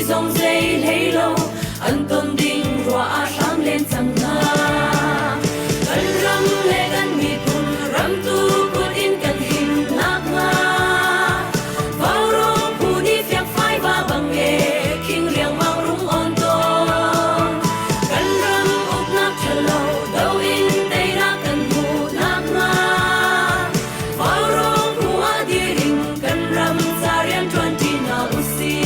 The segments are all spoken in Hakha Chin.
zong zei hlei lo an ton ding ruah ah hram len cang hna. Kan ram le kan miphun ram tu kut in kan him nakhnga Vaurawng phu nih fiakfai va bang e khing riangmang rung on tawn. Kan ram uknak ṭhalo do in teinak kan hmuh nakhnga Vaurawng phu ah dir in kan ram ca rian ṭuan ṭi hna usih.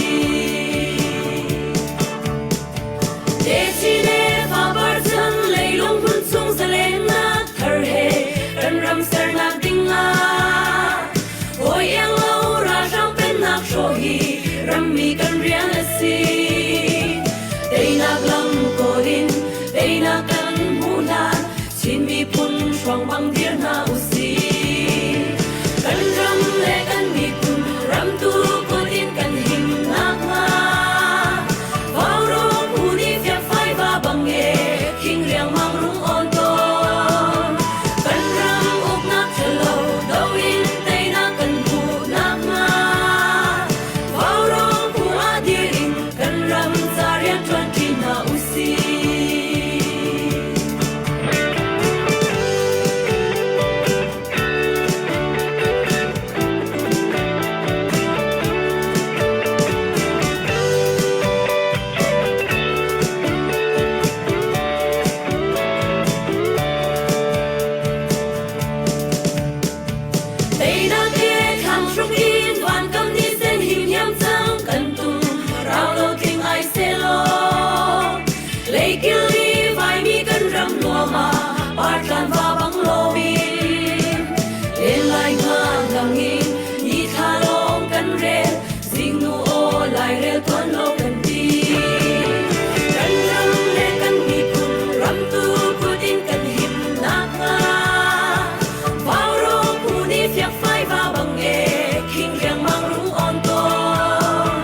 Techi le fapar chan leilung hmun chung zalennak thar he kan ram sernak ding ah hawi iang lo ralhrang pennak hrawh hi rammi kan rian a si. Teinak lam kawl in teinak kan hmuh hlan Chin miphun hruang bang dir hna usih. Kan ram le kan miphun ram tu kut in kan him nakhnga Vaurawng phu nih fiakfai va bang e khing riangmang rung on tawn. Kan ram uknak ṭhalo do in teinak kan hmuh nakhnga Vaurawng phu ah dir in kan ram ca rian ṭuan ṭi hna usih. Teinak he thlang hruk in vankam ni sen him hiam cang kan tum rau lo tling ai selaw Leikil i vaimi kan ram nuam ah partlan va bang loin len lai nga lang in ni thla lawng kan rel zingnu aw lairel tuan lo kan ti kan ram le kan miphun ram tu kut in kan him nakhnga Vaurawng phu nih fiakfai va bang e khing riangmang rung on tawn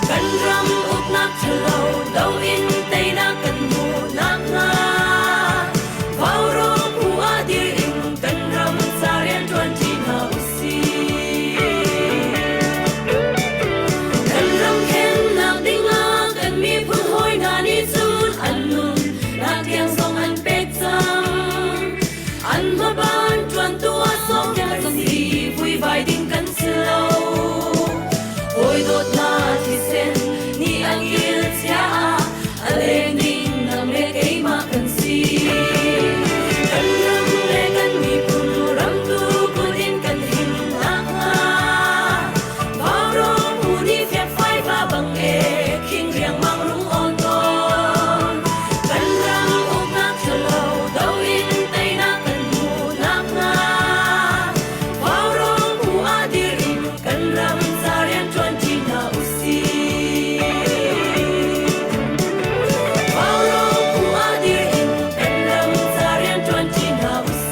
kan ram uknak ṭhalo do in teinak kan hmuh nakhnga Vaurawng phu ah dir in kan ram ca rian ṭuan ṭi hna usih. Kan ram khennak dingah kan miphun hawi hna nih cun an nun nak tiang zong an pek cang. An hmaban ṭuantu ah sawm kan si vuivai ding kan si lo. Hawi dawtnak thisen nih a kil chia ah a leng ding nang le keimah kan si. Kan ram le kan miphun ram tu kut in kan him nakhnga Vaurawng phu nih fiakfai va bang e khing riangmang rung on tawn. Kan ram uknak ṭhalo do in teinak kan hmuh nakhnga Vaurawng phu ah dir in kan ram ca rian ṭuan ṭi hna usih. Vaurawng phu ah dir in kan ram ca rian ṭuan ṭi hna usih.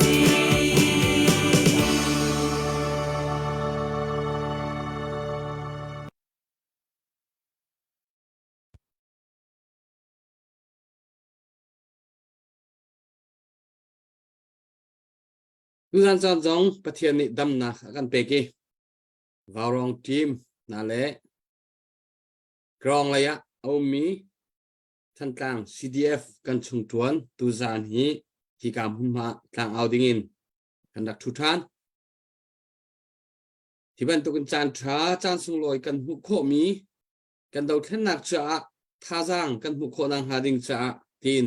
Tuzan caan zong Pathian nih damnak a kan pek i Vaurawng team hna le Krawng lei ah a ummi Thantlang CDF kan chung ṭuan tuzan hi hika hmunhma tlangau dingin kan rak ṭhu ṭhan. Hi bantukin caan ṭha caan sunglawi kan hmuh khawhmi kan dothlennak caah thazaang kan hmuh khawhnak hnga ding caah tiin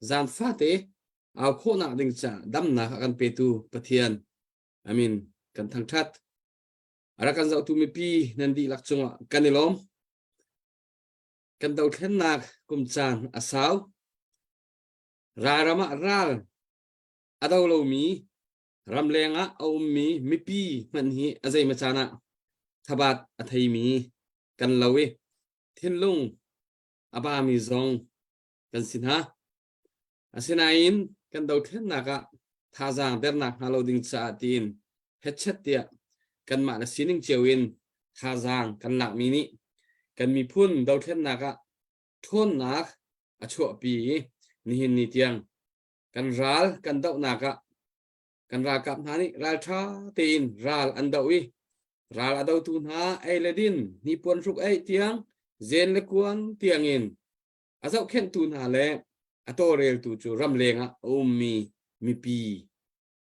zan fate au khawhnak ding caah damnak a kan petu Pathian amin kan thangṭhat. A rak kan zohtu mipi nan dihlak cungah kan i lawm. Kan dothlennak kum caan a sau. Ralram ah ral a do lomi ramleng ah a ummi mipi hmanh hi a zeimaw caan ah thabat a theimi kan lo i thinlung a bami zong kan si hna. Asinain kan dothlennak ah thazaang dernak hnga lo ding caah tiin hetchet tiah kanmah le sining cio in thazaang kan lakmi nih kan miphun dothlennak ah ṭhawnnak a chuahpi i nihin ni tiang kan ral kan dohnak ah kan ralkap hna nih ralṭha tein ral an doh i ral a dotu hna ei le din hnipuan hruk ei tiang Zen le kuan tiangin a zohkhenhtu hna le a tawlreltu cu ramleng ah a ummi mipi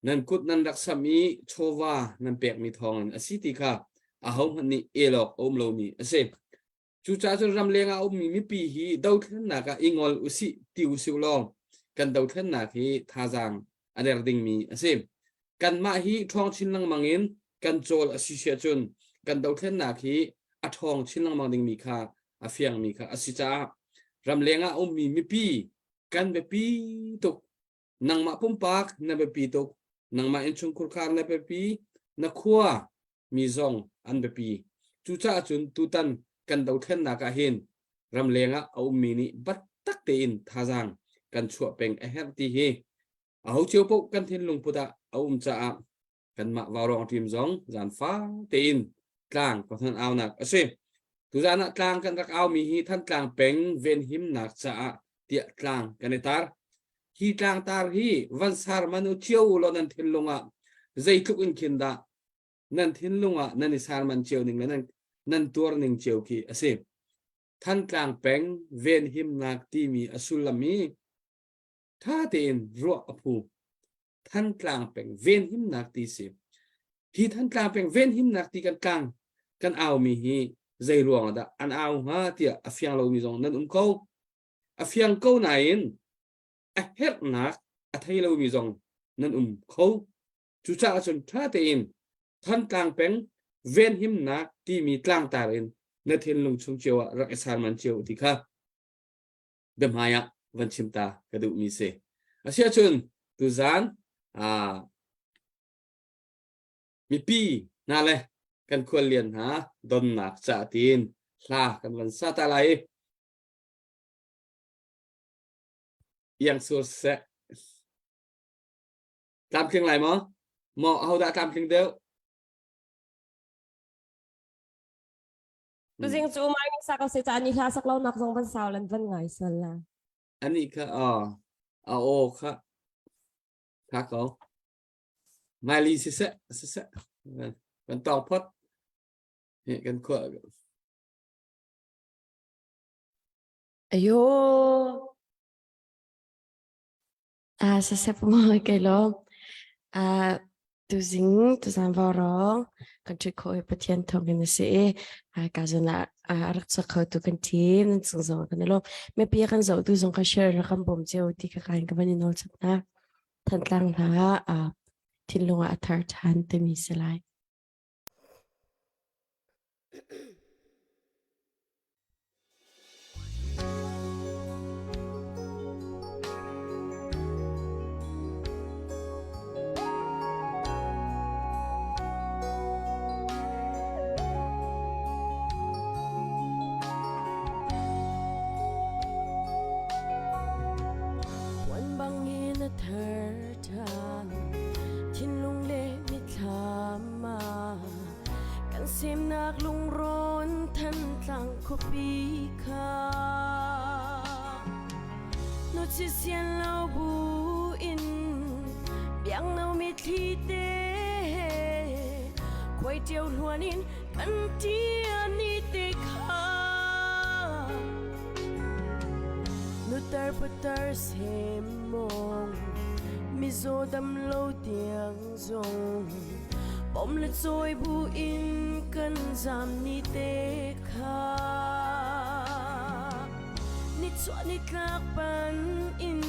nan kut nan rak samh i chawva nan pekmi thawngin a si ti kha ahohmanh nih el awk a um lomi a si. Cucaah cun ramleng ah a ummi mipi hi dothlennak ah i ngol usih ti usih law kan dothlennak hi thazaang a der dingmi a si. Kanmah hi ṭhawng chin lengmang in kan cawl a si siah cun kan dothlennak hi a ṭhawng chin lengmang dingmi kha a fiangmi kha a si caah ramleng ah a ummi mipi kan biapi tuk. Nangmah pumpak na biapi tuk. Nangmah innchungkhur khar na biapi. Na khua mi zong an biapi. Cucaah cun tutan kan dothlennak ah hin ramleng ah a ummi nih biatak tein thazaang kan chuah peng a herh ti hi aho cio paoh kan thinlung put ah a um caah kanmah vaurawng team zong zaanfa tein tlang kan hon aunak a si. Tuzaan ah tlang kan rak aumi hi Thantlang peng venhimnak caah tiah tlang kan i tar. Hi tlangtar hi van sar man u cio u law nan thinlung ah zeitluk in khin dah nan thinlung ah nan i sarman cio ning le nan, nan tuar ning cio khi a si. Thantlang peng venhimnak timi a sullam hi ṭha tein ruah a phu. Thantlang peng venhimnak ti si. Hi Thantlang peng venhimnak ti kan tlang kan aumi hi zei ruang ah dah an au hnga tiah a fiang lomi zong nan um ko. A fiang ko nain a herhnak a thei lomi zong nan um kho. Cucaah cun ṭha tein Thantlang peng venhimnak timi tlangtar in na thinlung chung cio ah rak i sarman cio ti kha biahmai ah van chim ta ka duhmi si. Asiahcun tuzaan mipi hna le kan khuallian hna donnak ca tiin hla kan van sa ta lai i iang sur seh. Tlamtling lai maw? Maw ahodah tlamtling deuh? Tuzing cu mai nih sak se ca ni hla sak lo nak zong van sau lan van ngai sal la. Ani kha a a aw kha tha ko. Mai li si seh si seh. Kan tawng phot. Hi kan khua. Ayo. Sasep maw kei lawm. Tuzing tuzan vaurawng kan ṭhut khawh i Pathian thawngin a si i ka zawn ah a rak chuak kho tu kan team nan cung zong kan i lawm. Mipi kan zohtu zong kan share rak kan bawm cio ti ka kain ka van i nawl chap hna. Thantlang hna thinlung ah a thar ṭhan timi si lai. Puan bangin a thar ṭhan thinlung le mithlam ah Kan semnak lungrawn Thantlang khuapi kha Nuchi sian lo bu in biangno mitthli te he khuai ṭio hluan in kan ṭian ni te kha Nutar patar semmawng mizaw dam lo tiang zong Pom le cawi bu in kan zam ni te kha Nichuah nitlak pan in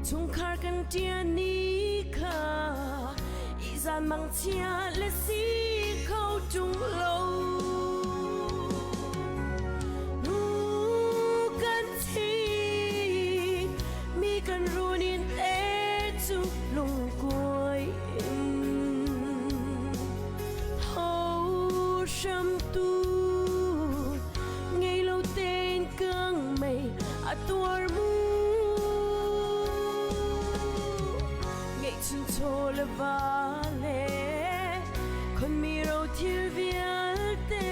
chungkhar kan ṭian ni kha Ihzan mangchia le si kho ṭung lo Nu kan thi mi kan run in te cu lungkuai in ho hramtu ngei lo tein kang mei a tuar mu ngeihchun chaw le va le khonmi ro thil vialte.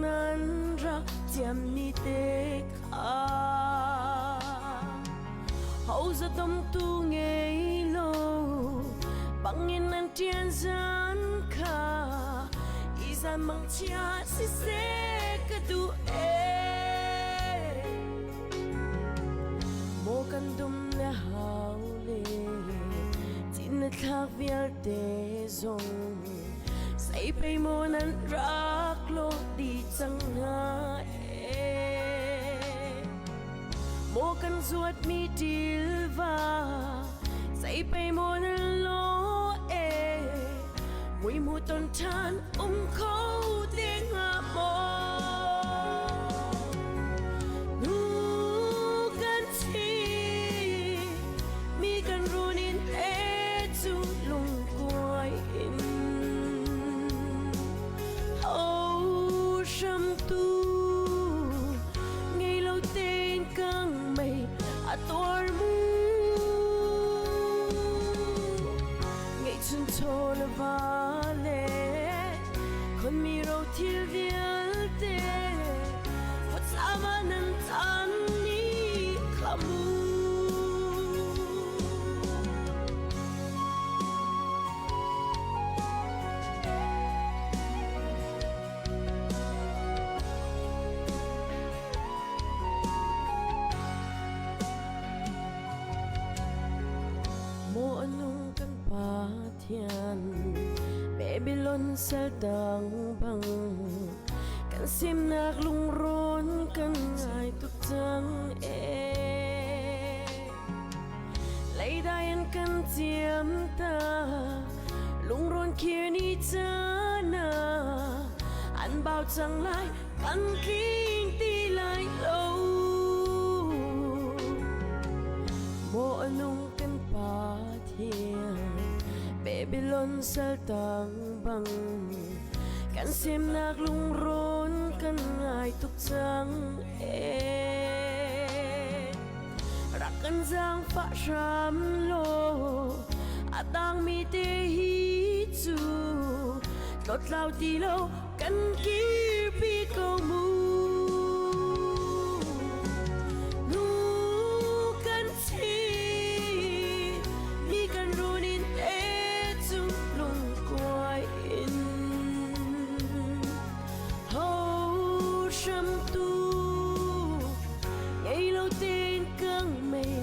nan rak tiam ni te kha ho za dom tu ngei lo bangin nan tian zan kha i zan mang chia si se ka du e Maw kan dum le hau le cin na thlak vialte zong sei pei maw nan rak lawh dih cang hna ee. Maw kan zuatmi ṭilva sei pei maw nan lawh ee. Mui hmu ton ṭhan um kho te hnga maw? Nu kan thi, mi kan run in te cu lungkuai in. Ho hramtu ngei lo tein kang mei a tuar mu. Ngeihchun chaw le va le khonmi ro thil vialte vacama nan tan ni kha mu. Maw a nung kan Pathian, Babylon sal tang bang kan simnak lungrawn kan ngai tuk cang ee. Leidai an kan ciam ta, lungrawn khir ni cana an bau cang lai kan tling ti lai lo. Maw a nung kan Pathian, Babylon sal tang bang kan semnak lungrawn kan ngai tuk cang ee. Rak kan zaangfah hram law a tangmi te hi cu tlawttlau ti lo kan kirpi ko mu. Nu kan thi, mi kan run in te cu lungkuai in. Ho hramtu ngei lo tein kang mei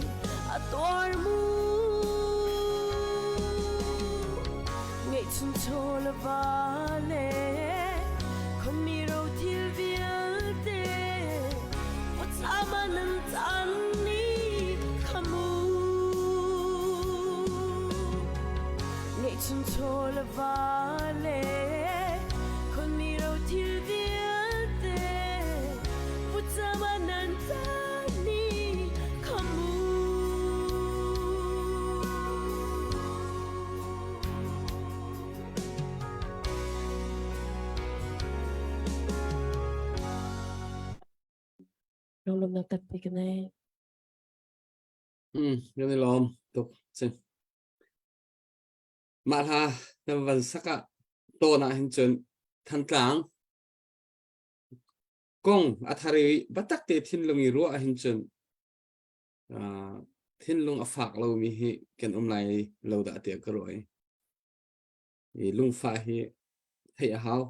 a tuar mu. Ngeihchun chaw le va le khonmi ro thil vialte vacama nan tan ni kha mu. Ngeihchun chaw le va le khonmi ro thil vialte vacama nan tan ni kha mu. Lunglawmhnak tampi ka nei. Mm, kan i lawm tuk si. Mah hla na van sak ah tawn ah hin cun Thantlang kong a thar i biatak te thinlung i ruah ah hin cun thinlung a fak lomi hi kan um lai lo dah tiah ka ruah i i lungfah hi theih a hau.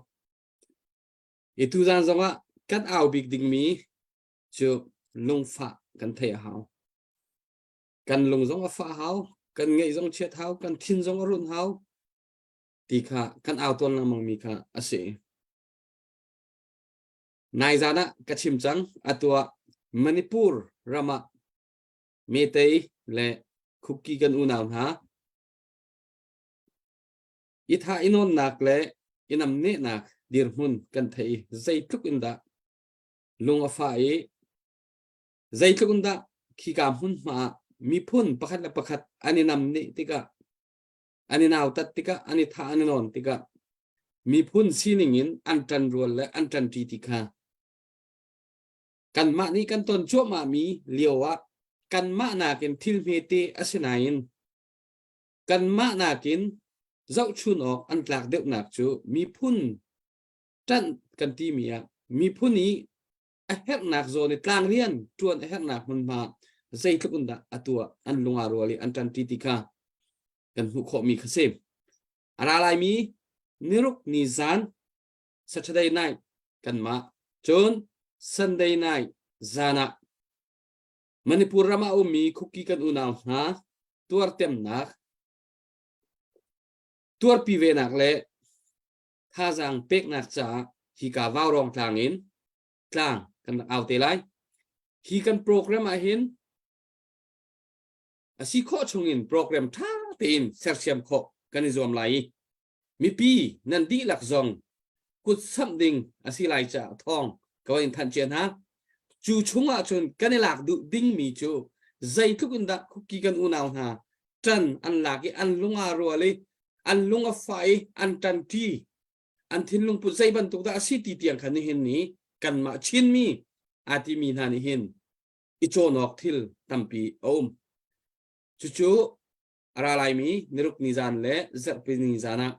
I tuzan zongah kan au bik dingmi cu lungfah kan theih a hau. Kan lung zong a fah hau, kan ngeih zong chiat hau, kan thin zong a run hau ti kha kan au tawn lengmang mi kha a si. Nai zan ah ka chim cang atu ah Manipur ram ah Meitei le Kuki kan unau hna i thah i nawnnak le i namnehnak dirhmun kan theih i zeitluk in dah lung a fah i zeitluk in dah khika hmunhma ah miphun pakhat le pakhat an i namneh tikah an i nautat tikah an i thah an i nawn tikah miphun sining in an ṭanrual le an ṭanṭi ti kha kanmah nih kan ton cuahmahmi lio ah kanmah nakin thil hmete a si nain kanmah nakin zohchun awk an tlak deuhnak cu miphun ṭanh kan timi ah. Miphun i a herhnak zawn i tlangrian ṭuan a herhnak hmunhma zeitluk in dah a tuah an lung aa rual i an ṭanṭi ti kha kan hmuh khawhmi kha si. A ra laimi niruk ni zan Saturday night kanmah cun Sunday night zan ah Manipur ram ah ummi Kuki kan unau hna tuartemnak tuarpi venak le thazaang peknak caah hika Vaurawng tlang in tlang kan rak au te lai. Hi kan program ah hin a si khawh chungin program ṭha tein sersiam khawh kan i zuam lai i mipi nan dihlak zong kut samh ding a si lai caah thawng ka in thanh cia hna. Cu chung ah cun kan i lak duh dingmi cu zeitluk in dah Kuki kan unau hna ṭan an lak i an lung aa rual i an lung a fah i an ṭanṭi an thinlung put zei bantuk dah a si ti tiang khan nihin ni kanmah Chinmi aa timi hna nih hin i cawn awk thil tampi a um. Cucu a ra laimi niruk ni zan le zarhpi ni zan ah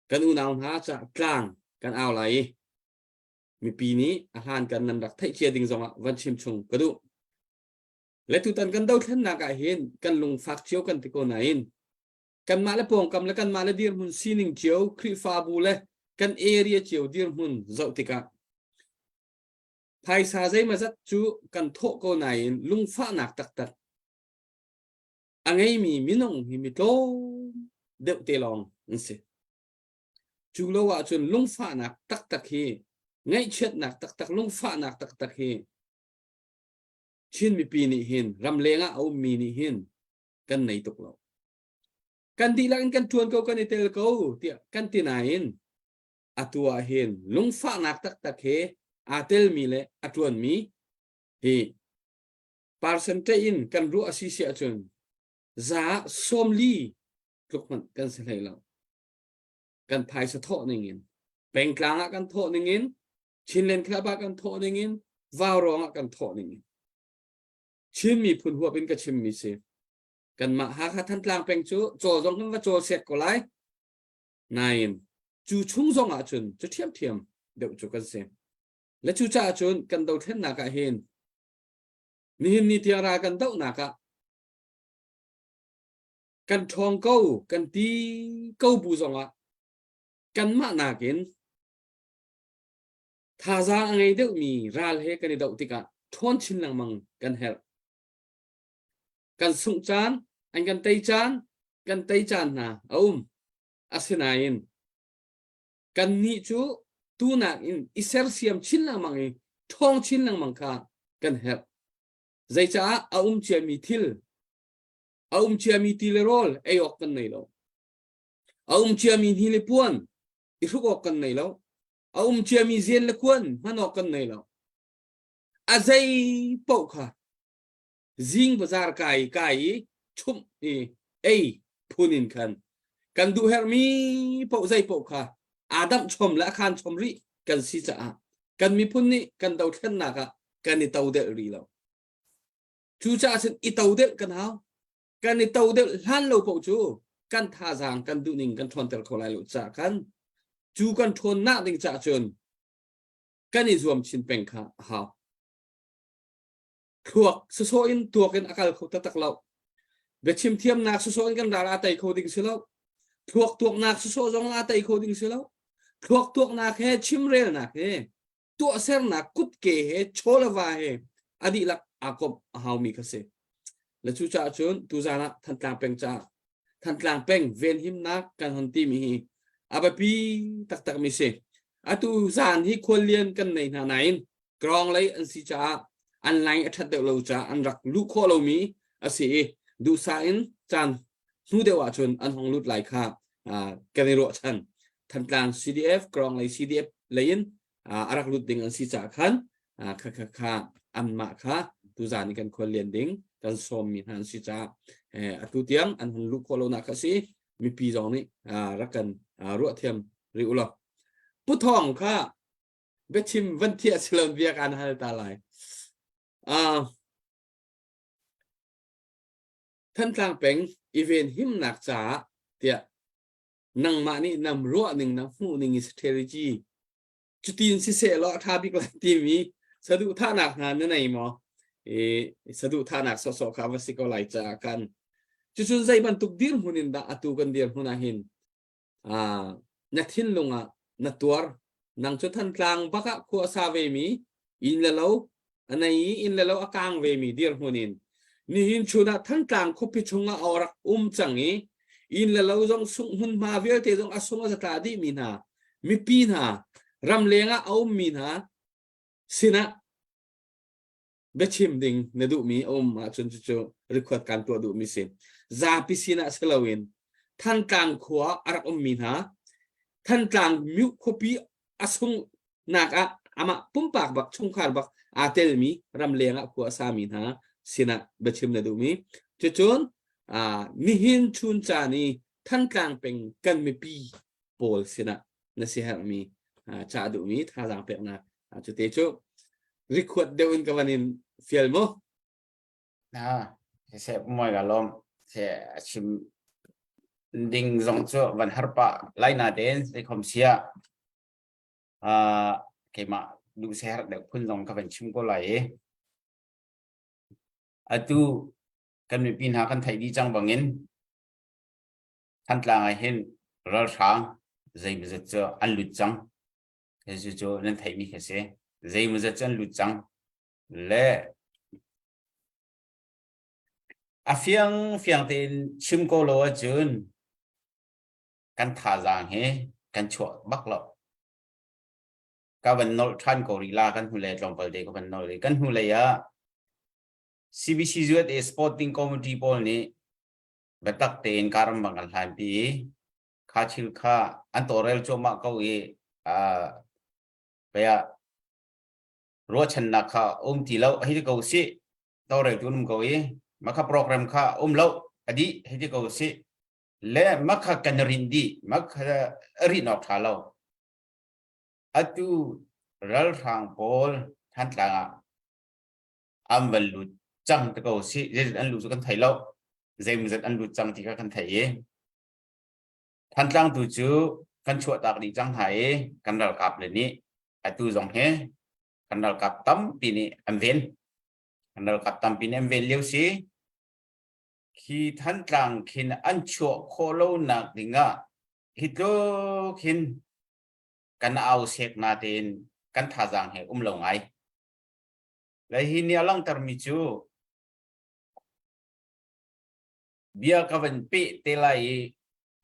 kan unau hna ca tlang kan au lai i mipi nih a hlan kan nan rak theih cia ding zongah van chim chung ka duh. Le tutan kan dothlennak ah hin kan lungfak cio kan ti ko nain kanmah le pawngkam le kanmah le dirhmun sining cio Khrihfabu le kan area cio dirhmun zoh tikah phaisa zeimazat cu kan thawh ko nain lungfahnak taktak a ngeimi minung hi mi tlawm deuh te lawng an si. Cu lo ahcun lungfahnak taktak hi ngaihchiatnak taktak lungfahnak taktak hi Chin mipi nih hin ramleng ah a ummi nih hin kan nei tuk lo. Kan dihlak in kan ṭuan ko kan i tel ko tiah kan ti nain atu ah hin lungfahnak taktak he aa telmi le a ṭuanmi hi percentage in kan ruah a si si ahcun za 40 tluk hmanh kan si hlei lo. Kan phaisa thawh ning in pengtlang ah kan thawh ning in Chinland Club ah kan thawh ning in Vaurawng ah kan thawh ning in Chin miphun huap in ka chimmi si. Kanmah Hakha Thantlang peng cu caw zong kan va caw sek ko lai. Nain cu chung zong ah cun cu ṭhiamṭhiam deuh cu kan si. Le cu caah cun kan dothlennak ah hin nihin ni tiang ral kan dohnak ah kan ṭhawng ko kan ti ko bu zongah kanmah nakin thazaang a ngei deuhmi ral he kan i doh tikah ṭhawn chin lengmang kan herh. Kan sungh caan, an kan tei caan, kan tei caan hna a um. Asinain kannih cu tunak in i sersiam chin lengmang i ṭhawng chin lengmang kha kan herh. Zeicaah a um ciami thil, a um ciami ti le rawl ei awk kan nei lo. A um ciami hni le puan i hruk awk kan nei lo. A um ciami zen le kuan hman awk kan nei lo. A zei paoh kha zing bazar kai kai i chumh i ei phun in khan kan duh herhmi paoh zei paoh kha aa damh chom le a khan chom rih kan si caah kan miphun nih kan dothlennak ah kan i todelh rih lo. Cucaah cun i todelh kan hau. Kan i todelh hlan lo paoh cu kan thazaang kan duhning kan ṭhawnter kho lai lo caah khan cu kan ṭhawnnak ding caah cun kan i zuam chin peng kha a hau. Thluak sawsawh in tuak in a kal kho taktak lo. Biachim thiamnak sawsawh in kan ral aa tei kho ding si lo. Thluak tuaknak sawsawh zong aa tei kho ding si lo. Thluak tuaknak he chimrelnak he tuahsernak kutke he chawlava he a dihlak aa komh a haumi kha si. Le cucaah cun tuzaan ah Thantlang peng caah Thantlang peng venhimnak kan hon timi hi a biapi taktakmi si. Atu zaan hi khuallian kan nei hna nain Krong lei an si caah an line a ṭhat deuh lo caah an rak luh khawh lomi a si i duhsah in caan hnu deuh ahcun an hong lut lai kha kan i ruahchan. Thantlang CDF, Krong lei CDF lei in a rak lut ding an si caah khan kha kha kha anmah kha tuzaan i kan khuallian ding kan sawmmi hna an si caah atu tiang an hon luh khawh lonak kha si mipi zong nih rak kan ruahthiam rih u law. Pu Thawng kha biachim van thiah si lo bia kaan hal ta lai. Uh, Thantlang peng i ven himnak caah tiah nangmah nih nam ruah ning na hmuh ning i strategy. Cutin siseh law a ṭha bik lai timi saduhthahnak hna na nei maw? I saduhthahnak sawhsawh kha va si ko lai caah kan cucun zei bantuk dirhmun in dah atu kan dirhmun ah hin na thinlung ah na tuar nang cu Thantlang bak ah khua a sa vemi inn le lo a nei i inn le lo a kang vemi dirhmun in nihin chun ah Thantlang khuapi chungah a rak um cang i inn le lo zong sungh hmunhma vialte zong a sung a zatla dihmi hna mipi hna ramleng ah a ummi hna sinah biachim ding na duhmi a um ahcun cucu record kan tuah duhmi si. Zapi sinah si loin Thantlang khua a rak ummi hna Thantlang myu khuapi a sungnak ah amah pumpak bak chungkhar bak aa telmi ramleng ah khua a sami hna sinah biachim na duhmi cucun nihin chun caan i Thantlang peng kan mipi pawl sinah na siaherhmi cah duhmi thazaang peknak cute cu rikhuat deuh in ka van in fial mu. Ha, se moi ga lom se a chim ding zong cu van har pa lai na ten se khom sia a keimah duh se har deuh phun zong ka van chim ko lai i atu kan mipi hna kan theih dih cang bangin Thantlang ah hin ralhrang zeimawzat cu an lut cang. Cucu nan theihmi khi a si. Zeimawzat cu an lut cang. Le a fiang fiang tein chim ko lo ahcun kan thazaang hi kan chuah bak lo. Ka van nolh ṭhan ko rih la kan hnulei tlawmpal te ka van nolh i kan hnulei ah CBC USA Sporting Committee pawl nih biatak tein karam bang kan hlanpi i kha thil kha an tawlrel cuahmah ko i pei ah ruahchannak kha um ti lo hei ti ko sih tawlreltu an um ko i makha program kha um lo a dih hei ti ko sih le makha kan rinh dih makha rinh awk ṭha lo atu ralhrang pawl Thantlang ah an van lut cang te ko si zeizat an lut cu kan thei lo zeimawzat an lut cang ti kha kan thei i Thantlang tu cu kan chuahtak dih cang hna i kan ralkap le nih atu zong hi kan ralkap tampi nih an ven kan ralkap tampi nih an ven lio si khi Thantlang khin an chuah khawh lo nak dingah hi tluk hin kan au sek na tein kan thazaang he um lo ngai Le hi nih a langhtermi cu bia ka van peh te lai i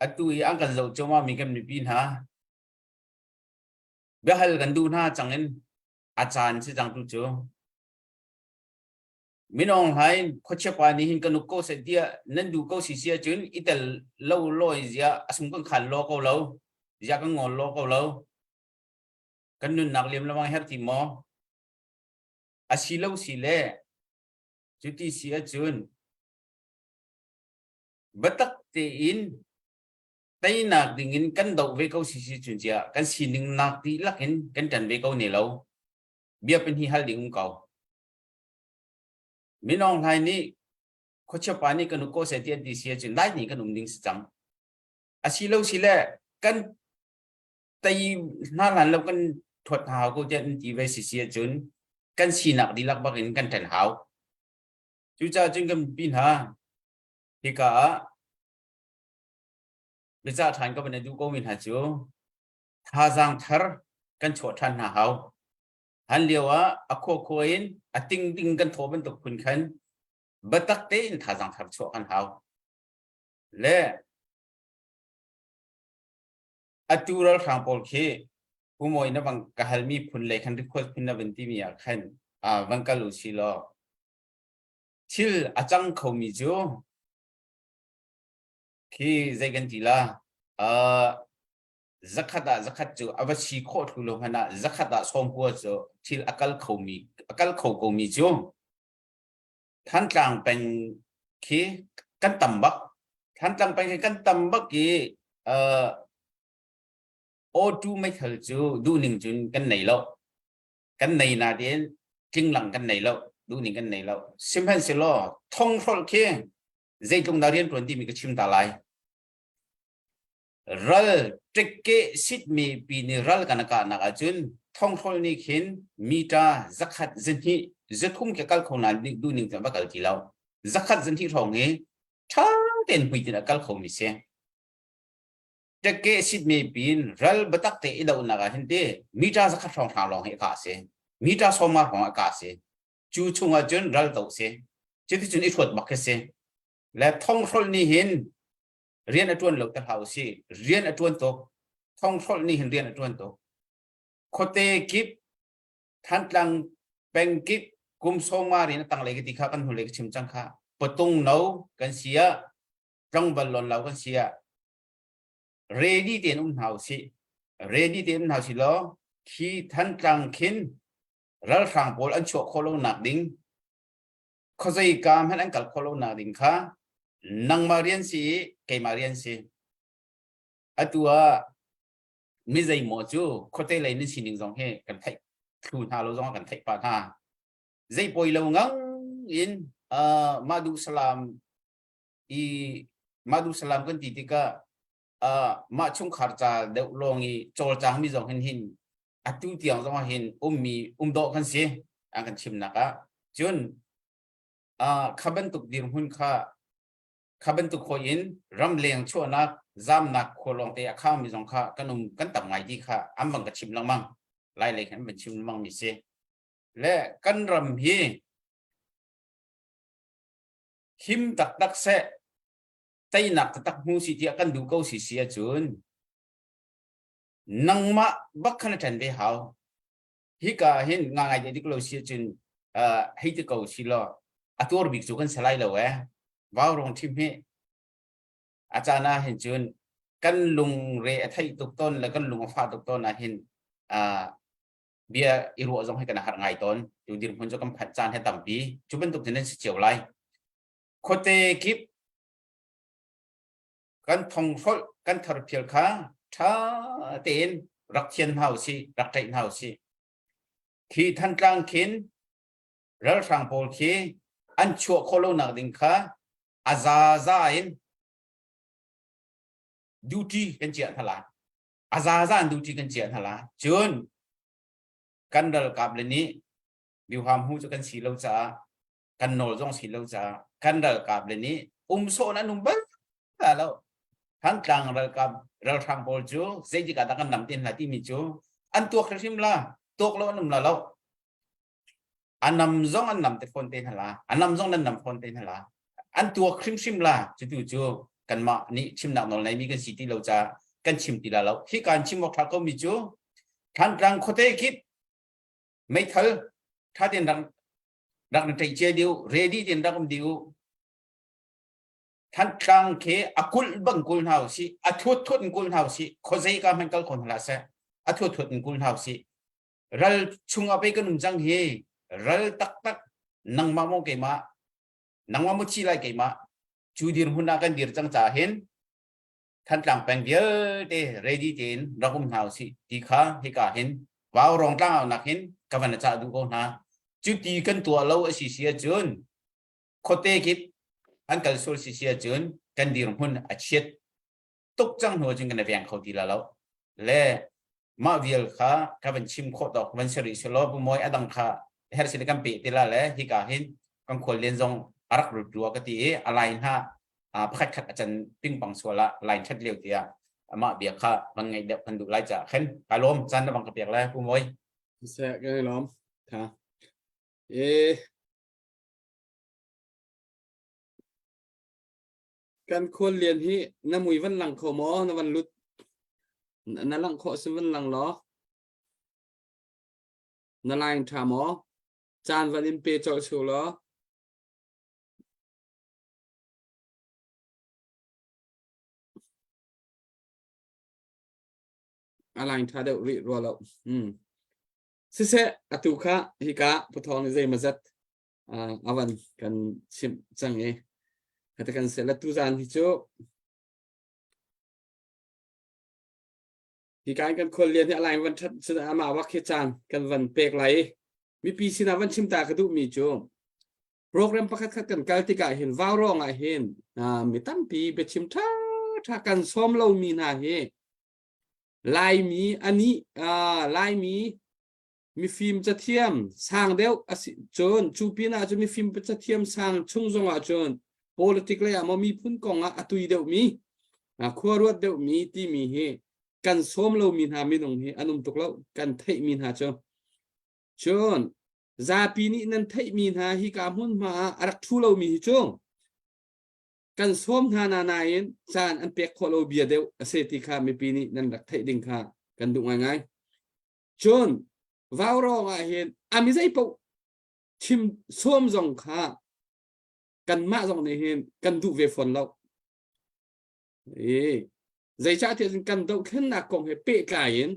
atu i an kan zoh cuahmahmi kan mipi hna biahal kan duh hna cang in a caan si cang tu cu minong hlain khuachia pa nih hin kan uk ko seh tiah nan duh ko si si ahcun i tel lo lawi zia a sung kan khan law ko lo zia kan ngol law ko lo kan nunnak liam lamang her ti maw A si lo si le cuti si ahcun biatak tein teinak dingin kan doh ve ko si si cun cia kan sining nak dihlak in kan ṭan ve ko ne lo. Bia pahnih hal ding um ko. Minawng Hlai nih khuachia pa nih kan uk ko seh ti an ti si ahcun lai nih kan um ding si cang. A si lo si le kan tei hna hlan lo kan thuat hna hau ko tiah an ti ve si si ahcun kan sinak dihlak bak in kan ṭhen hau. Cucaah cun kan mipi hna hika ah biacah ṭhan ka van i duh komi hna cu thazaang thar kan chuah ṭhan hna hau. Han lio ah a khuakhua in a tingting kan thawh bantuk phun khan biatak tein thazaang thar chuah kan hau. Le Atu ralhrang pawl khi Pu Mawi na van ka halmi phun lei khan request phun na van timi ah khan van kal u si law thil a cang khomi cu khi zei kan ti la zakhat ah zakhat cu a va si khawh thlu lo hmanh ah zakhat ah sawmkua cu thil a kal khomi a kal kho komi cu Thantlang peng khi kan tam bak. Thantlang peng khi kan tam bak i uh, O2 meithal cu duhning cun kan nei lo. Kan nei na tein tlinglang kan nei lo. Duhning kan nei lo. Sihmanhsehlaw thonghrolh khi zeitlung dah rian ṭuan timi ka chim ta lai. Ral ṭekke sitmi pi nih ral kan kahnak ahcun thonghrol nih khin mita zakhat zahnih zathum ke kal kho nain duhning cun va kal ti lo. Zakhat zahnih hrawng hi ṭha tein hmuitin a kal khomi si. Ṭekke sitmi pin ral biatak te i dohnak ah hin ti mita zakhat hrawng hrang lawng hi a kah si. Mita sawma hrawng a kah si. Cu chungah cun ral doh si. Cuticun i hruat bak khi si. Le thonghrol nih hin rian a ṭuan lo te hlah usih rian a ṭuan tuk thonghrolh nih hin rian a ṭuan tuk khuate kip Thantlang peng kip kum sawma rin a tanglei ka ti kha kan hnulei ka chim cang kha patung no kan si ah tlangval lon lo kan si ah ready tein um hna usih ready tein um hna usih law khi Thantlang khin ralhrang pawl an chuah khawh lo nak ding khuazei ka hmanh an kal khawh lo nak ding kha nangmah rian si i keimah rian si atu ah mi zeimaw cu khuate lei nan sining zong hi kan theih thlu hna lo zong kan theih pah hna zei poi lo ngang in uh, mah duh salam i mah duh salam kan ti tikah uh, mah chungkhar ca deuh lawng i cawlcang mi zong hin hin atu tiang zong ah hin ummi um dawh kan si an kan chimnak ah cun uh, kha bantuk dirhmun kha kha bantuk khoi in ramleng chuahnak zamnak khualawng te a khangmi zong kha kan um kan tam ngai ti kha an bang ka chim lengmang lai lei khan ban chim lengmang mi si le kan ram hi him taktak seh teinak taktak hmu si tiah kan duh ko si si ahcun nangmah bak khan a ṭan ve hau hika hin nga ngai dik lo si ahcun hei ti ko si law a tuar bik cu kan si lai lo eh vau rong ṭhim hi a caan ah hin cun kan lungre a theih tuk tawn le kan lung a fah tuk tawn ah hin bia i ruah zong hi kan har ngai tawn tu dirhmun cu kan phanh caan he tampi cu bantuk cun nan si cio lai khuate kip kan thonghrolh kan tharphial kha ṭha tein rak thian hna usih rak ṭaih hna usih khi Thantlang khin ralhrang pawl khi an chuah khawh lonak ding kha a zaza in duty kan chiah hna la a zaza in duty kan chiah hna la cun kan ralkap le nih biuham hu cu kan si lo caah kan nawl zong si lo caah kan ralkap le nih um sawh an um bal lo Thantlang ralkap ralhrang pawl cu zeitik ah dah kan nam te hna timi cu an tuak hrimhrim la tuak lo an um la lo a nam zong an nam te fawn te hna la a nam zong nan nam fawn te hna la an tuak hrimhrim la cutu cu kanmah nih chimnak nawl neimi kan si ti lo ca kan chim ti la lo hi kan chim awk tha ko mi cu Thantlang khuate kip meithal tha ten rak rak na ṭeih cia dih ready ten rak um dih u Thantlang khi a kulh bang kul hna usih a thuat thuat in kul hna usih khuazei ka hmanh kal kho hna seh a thuat thuat in kul hna usih ral chung ah pei kan um cang hi ral taktak nangmah maw keimah nangmah maw thi lai keimah cu dirhmun ah kan dir cang caah hin Thantlang peng vialte ready tein rak um hna usih ti kha hika hin vau rong tlang nak hin ka van cah duh ko hna cu ti kan tuah lo a si si ahcun khuate kip an kal sual si si ahcun kan dirhmun a chiat tuk cang hnu ahcun kan veng kho ti la lo le mah vial kha ka van chim khawh tawk van si rih selaw bu moi adang kha her sin kan pe ti la le hika hin kan khual len zong a rak rut rua ka ti i a line ha pakhat khat a can pingpang sual ah line that lio tiah amah bia kha van ngaih deuh kan duh lai ca khen ka lawm caan na bang ka pek lai pu moi se ka lawm tha e kan khual lian hi na mui van lang kho maw na van lut na lang khawh sin van lang law na line tha maw caan van in pe colh su law A line ṭha deuh rih rua lo. Hmm. Siseh, atu kha hika pathawng nih zeimazat uh, a van kan chimh cang i kata kan seh la tuzan hi cu hika in kan khual lian hi a line van ṭhat cun amah wak hi caan kan van pek lai i mipi sinah van chim ta ka duhmi cu program pakhat khat kan kal tikah hin vaurawng ah hin mi tampi biachim ṭha ṭha kan sawm lomi hna hi Laimi ani Laimi mifim cathiam sang deuh a si cun cu pinah cun mifim cathiam sang chung zongah cun politic lei ah maw miphun kong ah a tui deuhmi khua ruat deuhmi timi hi kan sawm lomi hna minung hi an um tuk lo kan theihmi hna cu cun zapi nih nan theihmi hna hi ka hmunhma ah a rak ṭhu lomi hi cu kan sawm hna na nain caan an pek khawh lo bia deuh a si ti kha mipi nih nan rak theih ding kha kan duh ngaingai. Cun vaurawng ah hin a mi zei paoh chim sawm zong kha kanmah zong nih hin kan duh ve fawn lo. E, zeicahtiah cun kan dohthlennak kong he pehtlai in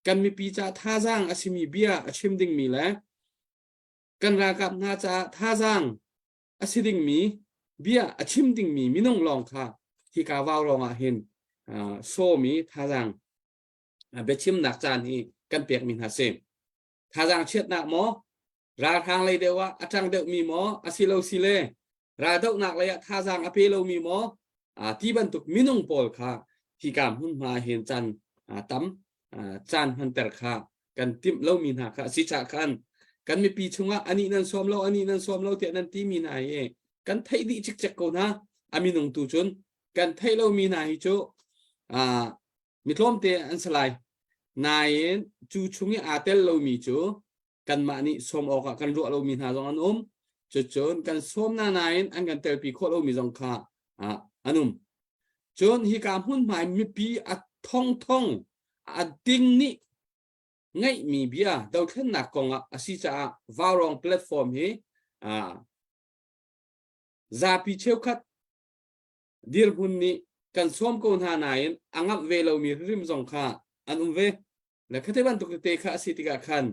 kan mipi ca thazaang a simi bia a chim dingmi le kan ralkap hna caah thazaang a si dingmi bia a chim dingmi minung lawng kha hika vaurawng ah hin sawm i thazaang biachimnak caan hi kan pekmi hna si. Thazaang chiatnak maw ralhrang lei deuh ah a ṭang deuhmi maw asilo sile raldohnak lei ah thazaang a pe lomi maw ti bantuk minung pawl kha hika hmunhma hin caan tam caan hmanter kha kan timh lomi hna kha a si caah khan kan mipi chungah anih nan sawm lo anih nan sawm lo tiah nan timi hna hi kan theih dih cikcek ko hna a minung tu cun kan theih lomi hna hi cu mi tlawmte an si lai nain cu chung i aa tel lomi cu kanmah nih sawm awkah kan ruah lomi hna zong an um cucun kan sawm hna nain an kan telpi khawh lomi zong kha an um cun hika hmunhma i mipi a thongthong a ding nih ngeihmi bia dothlennak kongah a si caah Vaurawng platform hi zapi cheukhat dirhmun nih kan sawm ko hna nain a ngamh ve lomi hrim zong kha an um ve. Le khate bantuk tete kha a si tikah khan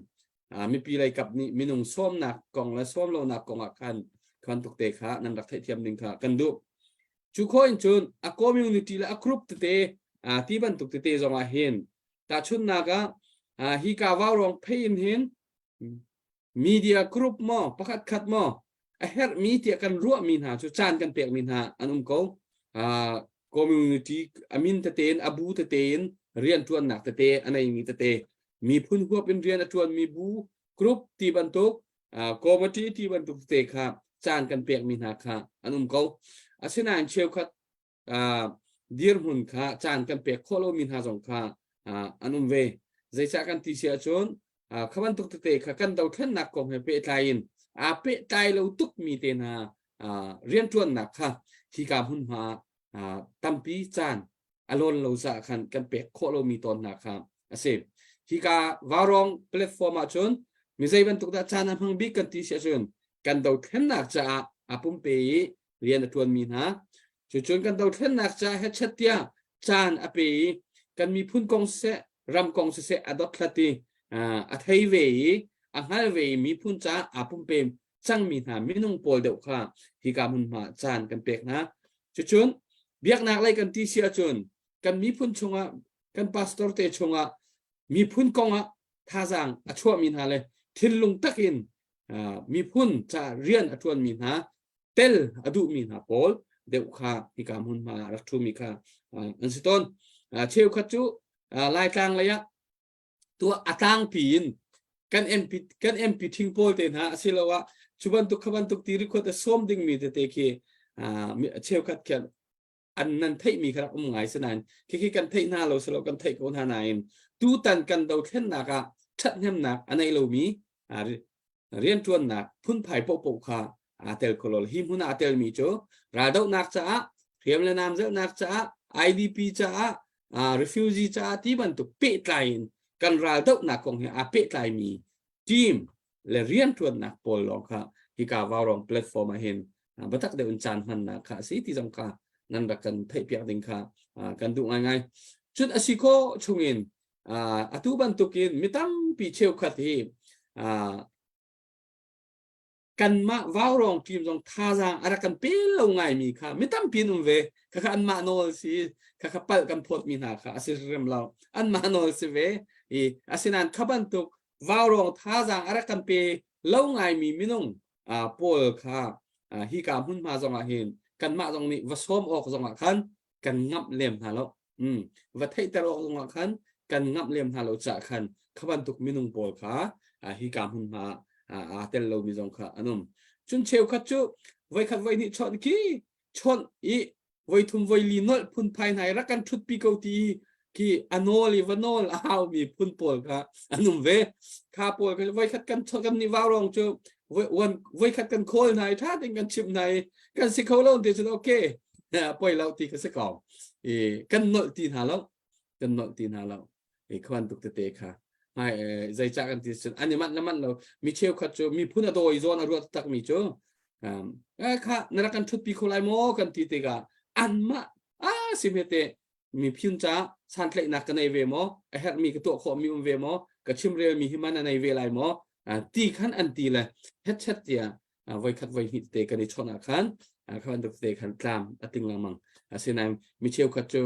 mipi lei kap nih minung sawmnak kong le sawm lonak kong ah khan khan tuk te kha nan rak theihthiam ding kha kan duh. Cu kho in cun a community le a group tete ti bantuk tete zong ah hin tahchunhnak ah hi ka vaurawng phei in hin media group maw pakhat khat maw a herhmi tiah kan ruahmi hna cu caan kan pekmi hna an um ko. Community a min tete in a bu tete in rianṭuannak tete a neimi tete miphun huap in rian a ṭuanmi bu group ti bantuk committee ti bantuk tete kha caan kan pekmi hna kha an um ko. Asinain cheukhat dirhmun kha caan kan pek khawh lomi hna zong kha an um ve. Zeicah kan ti si ahcun kha bantuk tete kha kan dothlennak kong he pehtlai in aa pehtlai lo tukmi te hna rianṭuannak kha hika hmunhma tampi caan a lawn lo caah khan kan pek khawh lomi tawn hna kha a si. Hika Vaurawng platform ahcun mi zei bantuk dah caan a hmang bik kan ti si ahcun kan dothlennak caah aa pumpe i rian a ṭuanmi hna cucun kan dothlennak caah hechet tiah caan a pe i kan miphun kong siseh ram kong siseh a dothlat i a thei ve i a hngal ve i miphun caah aa pumpe cangmi hna minung pawl deuh kha hika hmunhma caan kan pek hna cucun biaknak lei kan ti si ahcun kan miphun chungah kan pastor te chungah miphun kongah thazaang a chuahmi hna le thinlung takin miphun ca rian a ṭuanmi hna tel a duhmi hna pawl deuh kha hika hmunhma ah rak ṭhumi kha an si tawn. Cheukhat cu Laitlang lei ah tuah a tlangpi in kan MP kan MP thing pawl te hna asiloah cu bantuk kha bantuk ti rikhot a sawm dingmi tete khi cheukhat khian an nan theihmi kha rak um ngai si nain khikhi kan theih hna lo silo kan theih ko hna nain tutan kan dothlennak ah ṭhathnemnak a nei lomi rianṭuannak phunphai paohpaoh kha aa tel kho lo. Hi hmun ah aa telmi cu raldohnak caah, hriam le nam zelhnak caah, IDP caah, refugee caah ti bantuk pehtlai in kan raldohnak kong he aa pehtlaimi team le rianṭuannak pawl lawng kha hika Vaurawng platform ah hin biatak deuh in caan hmannak kha a si ti zong kha nan rak kan theihpiak ding kha kan duh ngaingai. Cun a si khawh chungin atu bantukin mi tampi cheukhat hi kanmah vaurawng team zong thazaang a rak kan pe lo ngaimi kha mi tampi an um ve khakha anmah nawl si khakha palh kan phawtmi hna kha a si hrim lo anmah nawl si ve i asinain kha bantuk vaurawng thazaang a rak kan pe lo ngaimi minung pawl kha hika hmunhma zongah hin kanmah zong nih va sawm awk zongah khan. kan ngamh lem hna lo. Mm. Va theihter awk zongah khan kan ngamh lem hna lo caah khan kha bantuk minung pawl kha hi ka hmunhma aa tel lomi zong kha an um. Cun cheukhat cu voikhat voihnih chawnh khi chawnh i voithum voili nolh phunphai hna i rak kan ṭhutpi ko ti khi a nawl i va nawl a haumi phun pawl kha an um ve. Kha pawl kha voikhat kan kan nih vaurawng cu voikhat kan khawl hna i ṭha tein kan chimh hna i kan si kho lo ti cun okay poi lo ti ka si ko. I kan nolh ti hna lo kan nolh ti hna lo. I kha bantuk tete kha hmai zeicah kan ti cun an i manh le manh lo mi cheukhat cu miphun a dawi zawn a ruat takmi cu eh kha na rak kan ṭhutpi kho lai maw kan ti tikah anmah a si hmete miphun ca santlaihnak ka nei ve maw a herhmi ka tuah khawhmi um ve maw ka chimrelmi hi man a nei ve lai maw ti khan an ti le hetchet tiah voikhat voihnih te kan i chawnh ah khan kha bantuk te khan tlam a ting lengmang asinain mi cheukhat cu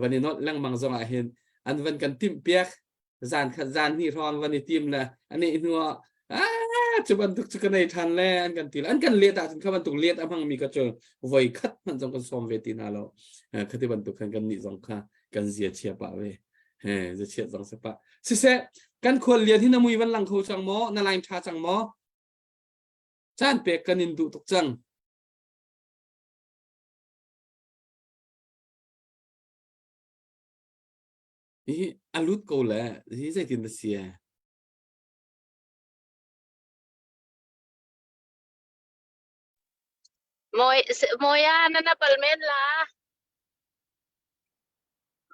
van i nolh lengmang zong ah hin an van kan timh piak zan khat zan hnih hrawng van i tim le ani hnu ah ah cu bantuk cu ka nei ṭhan le an kan ti le an kan let ahcun kha bantuk let a hmangmi kha cu voi khat hmanh zong kan sawm ve ti hna lo khati bantuk khan kan nih zong kha kan zia chia pah ve he zia chiat zong se pah siseh kan khual lian hi na mui van lang kho cang maw na line ṭha cang maw caan pek kan in duh tuk cang Hi a lut ko le hi zeitin na si? Mawi mawia na na pal men la.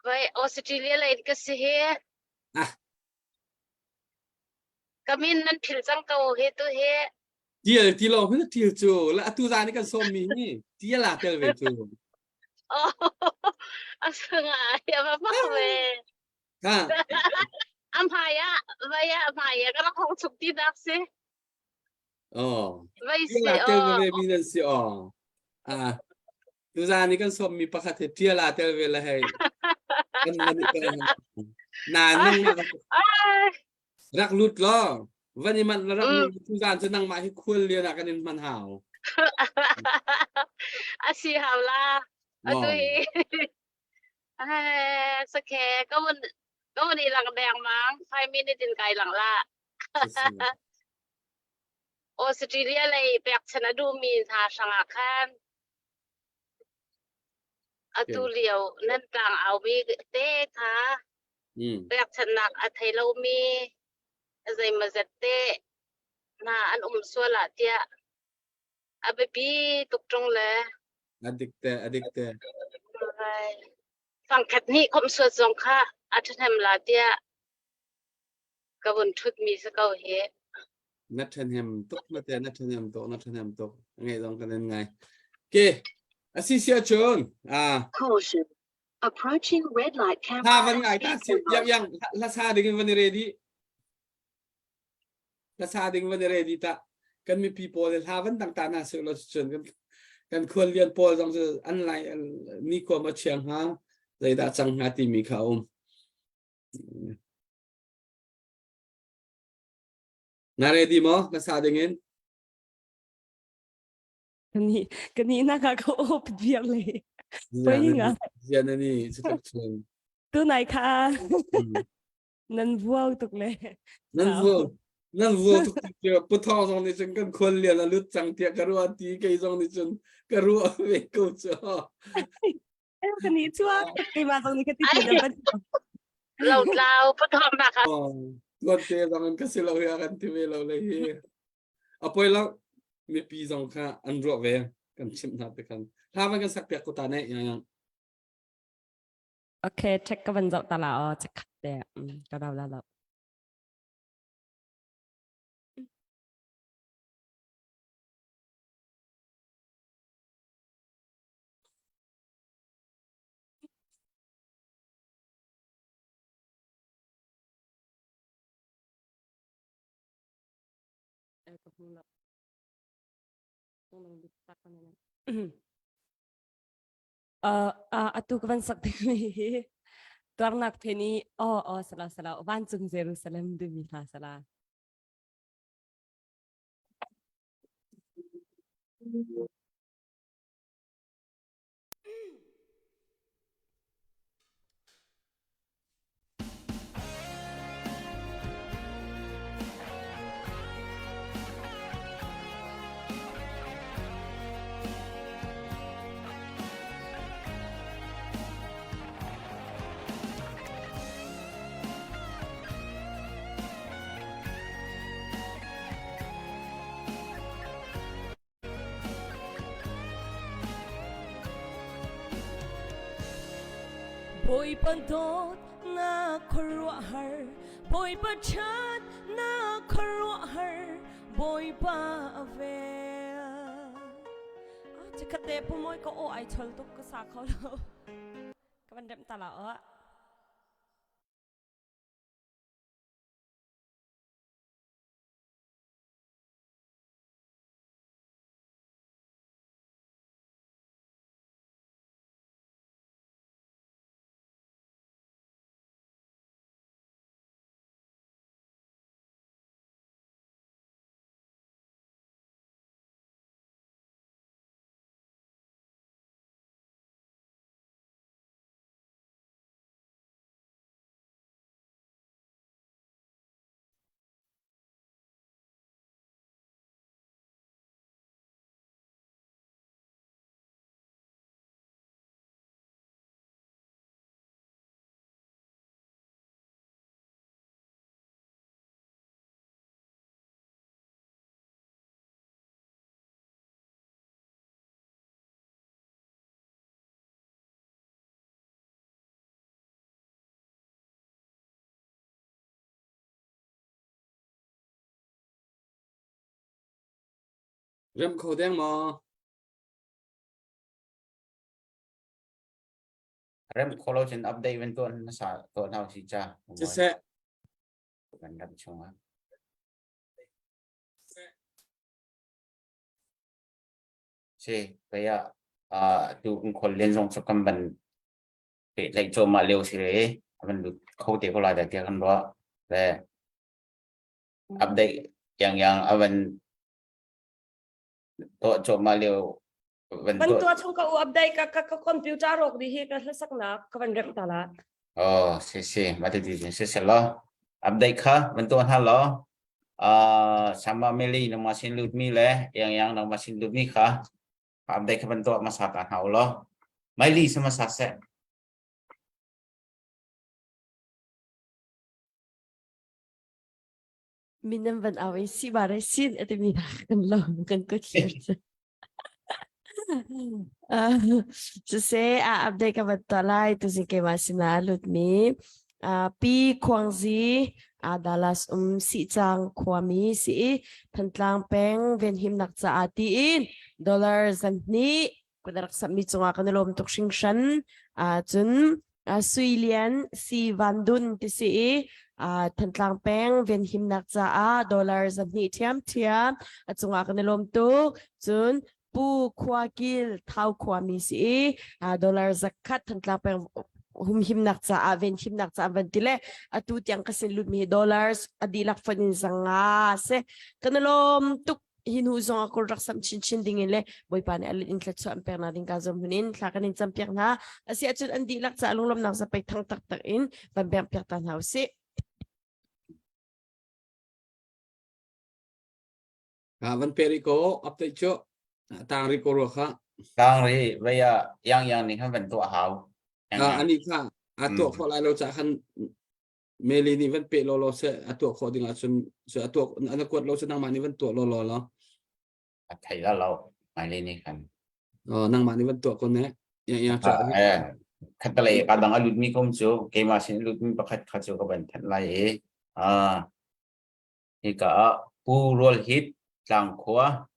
Vai Australia lei ka si hi. Ah. Ka min nan phil cang ko hi tu hi. Tial ti lo hin tial cu la atu zan i kan sawm mi hi tial a tel ve cu. Oh, a sungah ya va bak ve. Ha. Am haya vaya am haya ka rak hong chuk ti dak si. Oh. Vai si Tial a tel oh. ve mi nan si oh. Ah. Tuzan i kan sawm mi pakhat hi tial a tel ve la hei. Kan man kan na nang rak lut law van i manh la rak lut tuzan cu nangmah hi khual lian ah kan in hman hau. A si hau la. Atu hi eh sakhe ka un ka un i lang deng mang 5 minute in kai lang la. Australia lei pekchan a duhmi hna hrangah khan atu lio nan tlang aumi te kha pekchannak a thei lomi zeimawzat te hna an um sual ah tiah a biapi tuk ṭung le a dik te a dik te fangkhat nih khawmh suat zong kha a ṭhahnem la tiah ka vun ṭhutmi si ko hi. Na ṭhahnem tuk na te na ṭhahnem tuk na ṭhahnem tuk ngai zong kan in ngai. Ke asi sia chun ah Caution. Approaching red light camera. Ha van ngai ta si yang yang la sa ding in van i ready. La sa ding van i ready ta. Kan mipi pawl hla van dang ta na se lo chun kan kan khual lian pawl zong cu an lai ni khua ma chiang ha zeidah cang hnga timi kha um. Na ready maw? Na sa ding in? Kani kani na ka ko op biar le. Poi nga. Zian ani chutak chun. Tu nai kha. Nan vuau tuk le. Nan vuau. Nan vuau tuk ti pu thong zong nih cun kan khual lian a lut cang tiah ka ruah ti kei zong nih cun ka ruah ve ko cu. Kan i chuak keimah zong nih ka ti ti na Lo tlau pathom na kha. Tuan te zong in ka si lo hi kan ti ve lo le hi. Apoi lo mipi zong kha an ruah ve kan chimh hna te khan. Hla van kan sak piak ko ta ne yang yang. Okay, check ka van zoh ta la o check khat te ka dau la lo. Uh, uh, atu ka van sak ding hi tuarnak phen i aw aw sala sala vancung Jerusalem timi hla sala Bawipa dawtnak khuaruahhar, Bawipa ṭhatnak khuaruahhar, Bawipa a vel. Ah, Chikkhat te pu mawi ka aw ai chol tuk ka sa kho lo. Ka van remh ta la aw. Rem kho deng maw? Rem kho lo cun update van tuah hmasa tuah hna usih ca. Siseh. Kan ram chungah. Si, kaya uh, tu kan khol len zong cu kan ban pehtlaih cuahmah lio si re van lut kho te ko lai dah tiah kan ruah. Le update yang yang avan tuah cuahmah lio van Van tuah chung ka u update ka ka ka computer rok di hi ka hlasak nak ka van rem ta la. Oh, si si, mati ti si si lo. Update kha van tuah hna lo. Uh, sama meli nang masin lut mi le yang yang nang masin lut mi kha update kha van tuah masa ta hna lo. Mai li sama sa se. Min nan van au i si ba re sin ati mi na kan lo kan ko thlir cu. Siseh a update ka van tuah lai tuzing keimah sinah a lutmi Pi Khuangzi Dallas um Sihcang khuami si i Thantlang peng venhimnak caah tiin dollar zanhnih kan rak sammi cungah kan i lawm tuk hringhran. Cun Sui Lian Si Van Dun ti si i Thantlang peng venhimnak caah dollar zanhnih ṭhiamṭhiam a cungah kan i lawm tuk. Cun Pu Khua Kil Thau khuami si i dollar zakhat Thantlang peng humhimnak caah venhimnak caah van ti le atu tiang ka sin lutmi dollars a dihlak fon in zanga se kan i lawm tuk hi hnu zong a kul rak sam chinchin ding in le bawipa nih a lit in thluachuah an pek na ding ka zum hun in thla kan in cam piak hna asi ahcun an dihlak caah lunglawmnak zapei thang taktak in van beng piak ta hna usih Ah, van pe rih ko update cu tang rih ko rua kha. Tang rih vei ah yang yang nih khan van tuah hau. Ah, ani kha a tuah khawh lai lo ca khan Meli nih van pe law law se a tuah khawh ding ahcun se a tuah an kuat lo se nangmah nih van tuah law law lo. A thei la lo Meli nih khan. Oh, nangmah nih van tuah ko ne. Ya ya cha. Eh, khatalei ka dang a lut mi kom cu keimah sin lut mi pakhat kha cu ka van thanh lai i ah Hika ah Pu Rual Hip Tlangkhua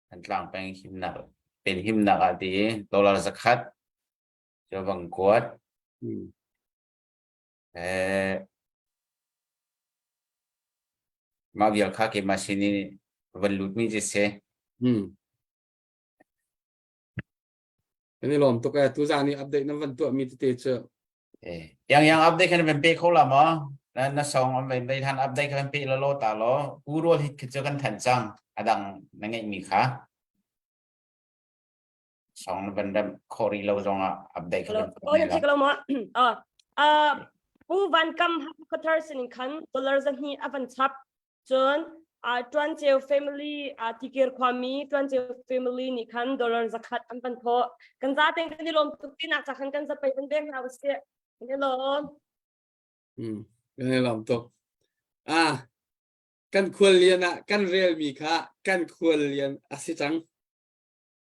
Thantlang peng himnak penhimnak ah ti i dollar zakhat cu bang kuat. Eh, mah vial kha keimah sin i van lutmi cu si. Hmm. Kan i lawm tuk eh. Tuzaan i update nan van tuahmi tete cu Eh, yang yang update kan van pe kho la maw? Na na song an van than update kan pe la lo ta lo. Pu rual hit khi cu kan than cang. Adang na ngeih mi kha. Song na van ram kho ri lo zong ah update kan Oh, na thik lo ma? Ah, ah, Pu Van Kam Qatar sin khan dollar zahni avan chap. Cun ah Tuanceu family ah Tikir khuami Tuanceu family nih khan dollar zakhat an van thawh. Kan zaten kan i lawm tuk tinak ca khan kan zapei kan bek hna usih. Kan i lawm. Hmm, kan i lawm tuk. Ah, kan khual lian ah kan relmi kha kan khual lian a si cang.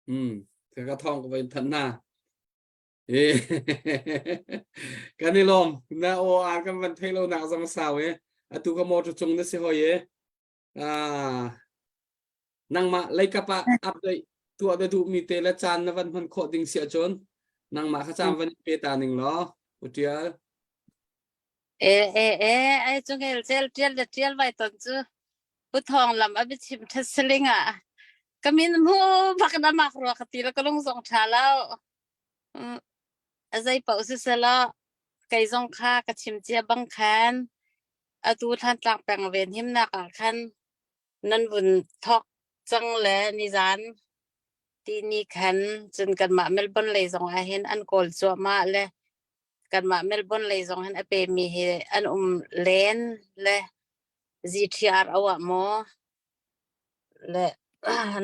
Hmm, ka ka thawng ka van thanh hna. Kan i lawm. Na aw ar kan van thei lo nak zong sau e. Atu ka motor cung na si hoi e. Ah, nangmah leikap ah update tuah na duh mi te le caan na van hman khawh ding si ahcun nangmah kha caan van pe ta ning law utial. E e e ai chung el cel tial le tial vai ton chu pu thong lam a bichim that seling a kamin mu bak na mak ro ka ti la ka lung zong tha lo. A zei paoh siselaw kei zong kha ka chim cia bang khan atu Thantlang peng venhimnak ah khan nan vun thawk cang le nizan tihni khan cun kanmah Melbourne lei zong ah hin an kawl cuahmah le kanmah Melbourne lei zong hin a pemi hi an um len le GTRO ah maw le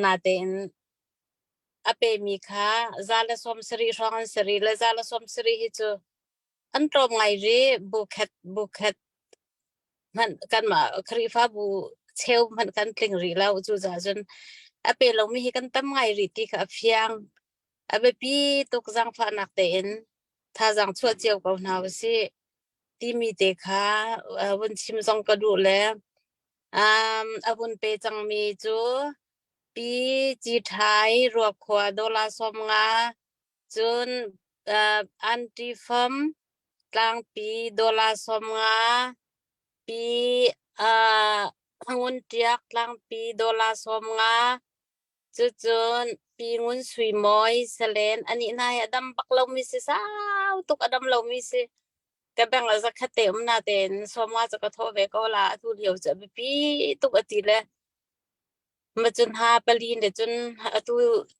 natein a pemi kha za le 70 hrawng an si rih le za le 70 hi cu an tlawm ngai rih. Bu khat bu khat hmanh kanmah Khrihfabu cheu hmanh kan tling rih lo. Cucaah cun a pe lomi hi kan tam ngai rih ti kha a fiang. A biapi tuk zaangfahnak tein thazaang chuah cio ko hna usih timi te kha vun chim zong ka duh le um, a vun pe cangmi cu Pi Ci Ṭhai Ruakhua dollar 50, cun Aunty Fam Tlangpi dollar 50, Pi Ngun Ṭiak Tlangpi dollar 50, cucun Pi Ngun Sui Mawi Salen anih hna hi a dam bak lomi si sau tuk a dam lomi si. Ka bank ah zakhat te um na tein 50 cu ka thawh ve ko la atu lio cu a biapi tuk a ti le Macun ha pali ne cun atu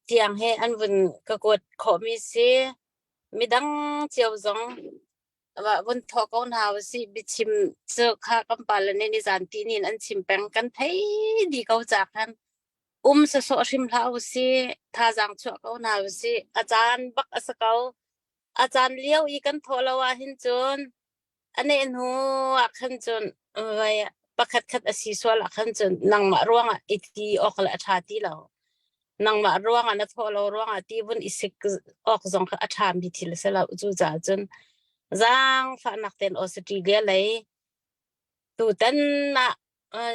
tiang he an vun ka kuat khawhmi si. Midang cio zong vun thawh ko hna usih biachim cu kha kan pale nih nizan tihni in an chim peng kan thei dih ko ca khan um sawsawh hrim hlah usih thazaang chuah ko hna usih a caan bak a si ko. A caan lio i kan thawh lo ahhin cun A neh hnu ah khan cun vai pakhat khat a si sual ah khan cun nangmah ruangah i ti awk le a ṭha ti lo. Nangmah ruangah na thawh lo ruangah ti vun i sik awk zong kha a ṭhami thil a si lo. Cucaah cun zaangfahnak tein Australia lei tutan ah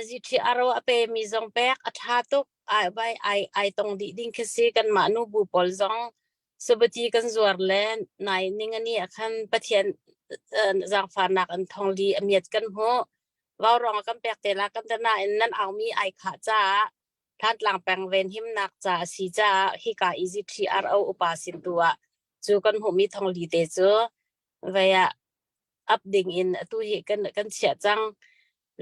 GTRO a pemi zong pek a ṭha tuk. Ai vai ai ai tong dih ding khi si kanmah nubu pawl zong Sabati kan zuar le nai ningani ah khan Pathian zaangfahnak an thongli a miat kan hmuh. Vaurawng a kan pek te la kan ta nain nan aumi ai khah caah Thantlang peng venhimnak ca a si caah hika EZTRO upa sin tu ah cu kan hmuhmi thongli te cu vei ah up ding in atu hi kan kan chiah cang.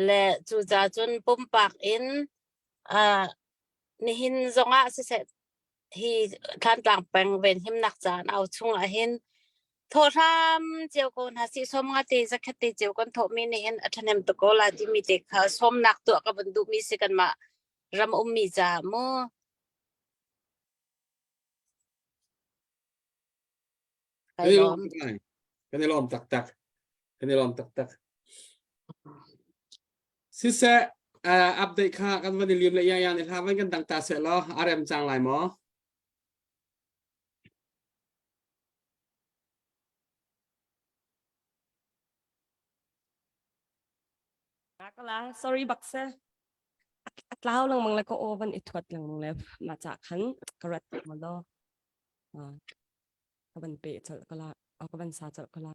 Le cu ca cun pumpak in uh, nihin zongah siseh hi Thantlang peng venhimnak caan au chung ah hin thawhhram cio ko hna sih som nga te zakhat te cio kan thawhmi nih hin a ṭhahnem tuk ko la timi te kha sawmnak tuah ka van duhmi si kanmah ram ummi ca mu. Kan i lawm kan i lawm taktak kan i lawm taktak siseh uh, update kha kan van i lim le ya ni hla van kan dang ta seh law a rem cang lai maw Kala, sorry bak se. A tlau lengmang le ka aw van i thuat lengmang le ma cha khan ka rat ma lo. Ka van pe chal kala, ka van sa chal kala.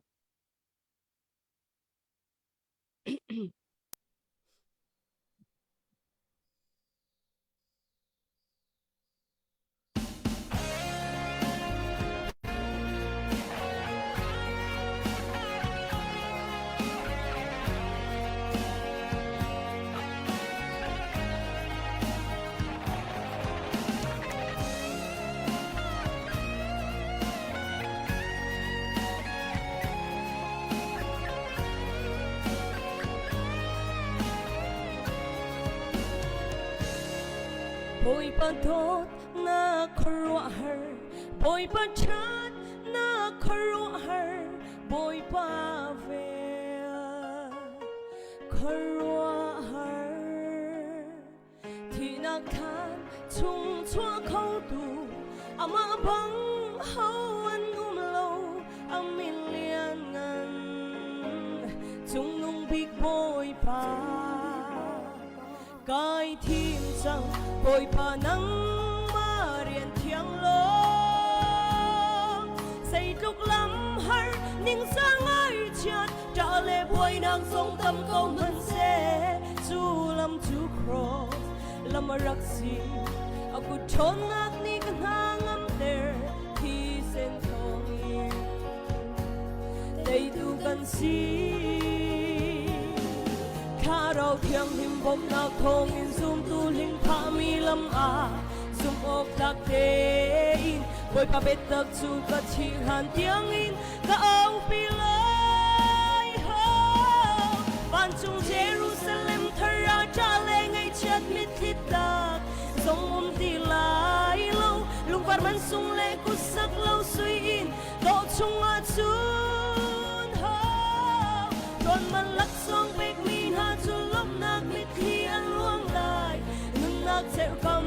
Bawipa dawtnak khuaruahhar Bawipa ṭhatnak khuaruahhar Bawipa vel khuaruahhar Thihnak khan chung chuah khotu amah bang ho an um lo. A min lianngan Cungnung bik Bawipa Kai thim cang Bawipa nangmah rian thiang lawng Zeitluk lam har ningzang ngaihchiat ṭah le buainak zong tam ko hmanhseh cu lam cu cross lam a rak si a kut ṭhawnnak nih ka hna ngamter thisen thawngin teitu kan si Thlarau thianghlim bawmhnak thawngin zumtu hling phahmi lam ah zumh awk tlak tein Bawipa biatak cu ka thih hlan tiangin ka aupi lai. Vancung Jerusalem thar ah ṭah le ngaihchiat mitthli tlak zong um ti lai lo lungvar man sung le kutsak lo sui in dawh chungah cun ho ṭuan man laksawng pekmi hna cu lawmhnak mitthli an luang lai nunnak cerhkam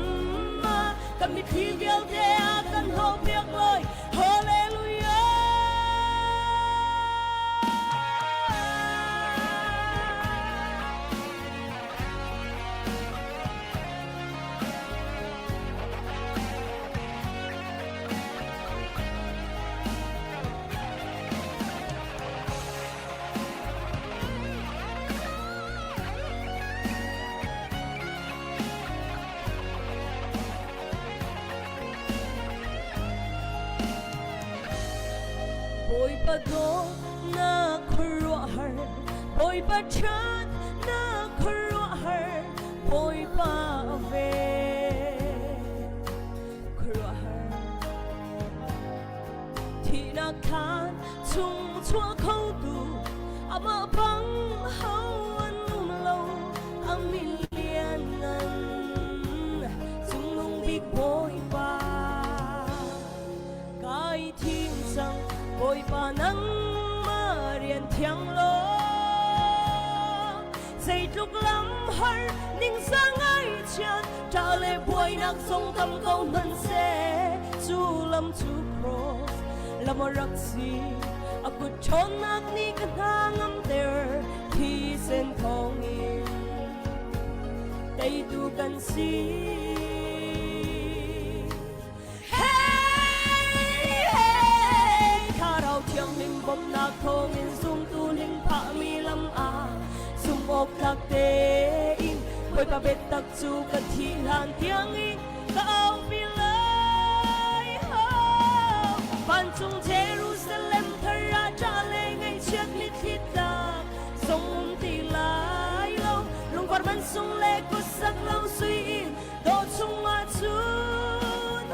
ah kan mitthli vialte a kan hnawhpiak lai Hallelujah! Bawipa dawtnak khuaruahhar Bawipa ṭhatnak khuaruahhar Bawipa a ve khuaruahhar Thihnak khan chung chuah khotu amah bang ho an um lo a min lianngan cungnung bik Bawipa kai thim cang Bawipa nangmah rian thiang law zeitluk lam har ningzang ngaihchiat ṭah le buainak zong tam ko hmanhseh cu lam cu cross lam a rak si a kut ṭhawnnak nih ka hna ngamter thisen thawngin teitu kan si Hey, hey, Thlarau Thianghlim bawmhnak thawngin zumtu ling phahmi lam ah zumh awk tlak tein Bawipa biatak cu ka thih hlan tiangin ka aupi lai. Vancung Jerusalem thar ah ṭah le ngaihchiat mitthli tlak zong um ti lai lo lungvar man sung le kutsak lo sui in dawh chungah cun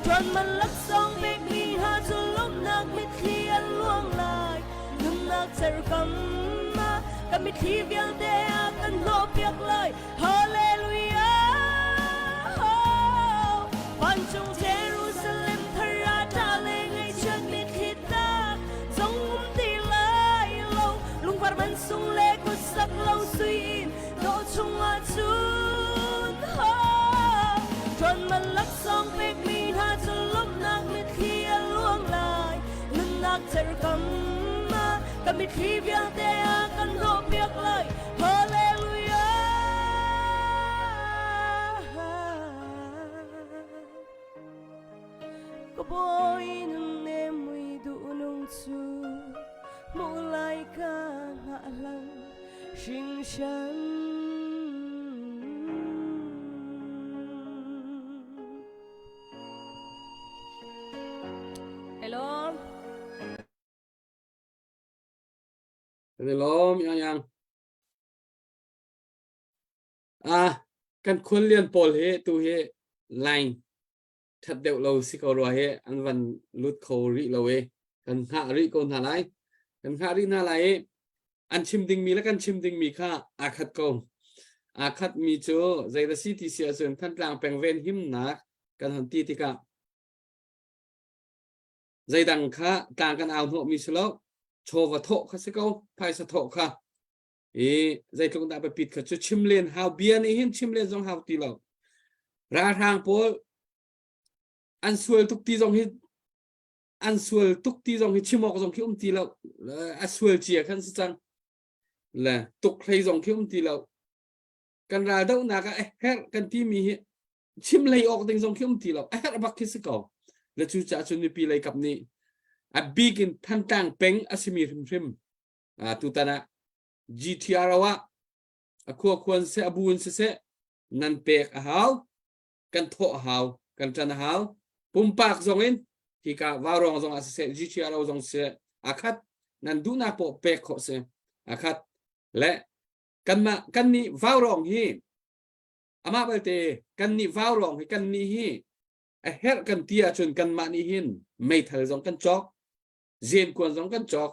ṭuan man laksawng pekmi hna cu lawmhnak mitthli an luang lai nunnak cerkam ah kan mitthli vialte a kan hnawhpiak lai Hallelujah Vancung Jerusalem thar ah ṭah le ngaihchiat mitthli tlak zong um ti lai lo lungvar man sung le kutsak lo sui in dawh chungah cun ṭuan man laksawng pekmi hna cu lawmhnak mitthli a luang lai nunnak cerkam ah kan mitthli vialte a kan hnawhpiak lai Hallelujah Ka bawi nun ne mui duh nung cu hmuh lai ka hngahhlang hringhran. Hello. Kan i lawm yang yang. Ah, kan khuallian pawl hi tu hi line ṭhat deuh lo si ko rua hi an van lut kho rih lo i kan hngah rih ko hna lai. Kan hngah rih hna lai i an chim dingmi le kan chim dingmi kha aa khat ko. Aa khatmi cu zei da si ti si ahcun Thantlang peng venhimnak kan hon ti tikah zeidang kha tlang kan au hnawhmi si lo chawva thawh kha si ko phaisa thawh kha i zeitluk dah biapit kha cu chim len hau bia nih hin chim len zong hau ti lo ralhrang pawl an sual tuk ti zong hi. An sual tuk ti zong hi chim awk zong khi um ti lo. A sual cia khan si cang. Le tuk hlei zong khi um ti lo. Kan ral dohnak ah a herh kan timi hi chim hlei awk ding zong khi um ti lo. A herh bak khi si ko. Le cu caah cun mipi lei kap nih a bik in Thantlang peng a simi hrimhrim tutan ah GTRO ah a khua khuan seh a bu in siseh nan pek a hau kan thawh a hau kan ṭan a hau pumpak zong in hika vaurong zong ah siseh GTRO zong siseh a khat nan duhnak poh pek khawh si a khat le kanmah kan nih vaurong hi amah belte kan nih vaurong hi kan nih hi a herh kan ti ahcun kanmah nih hin meithal zong kan cawk zenkuan zong kan cawk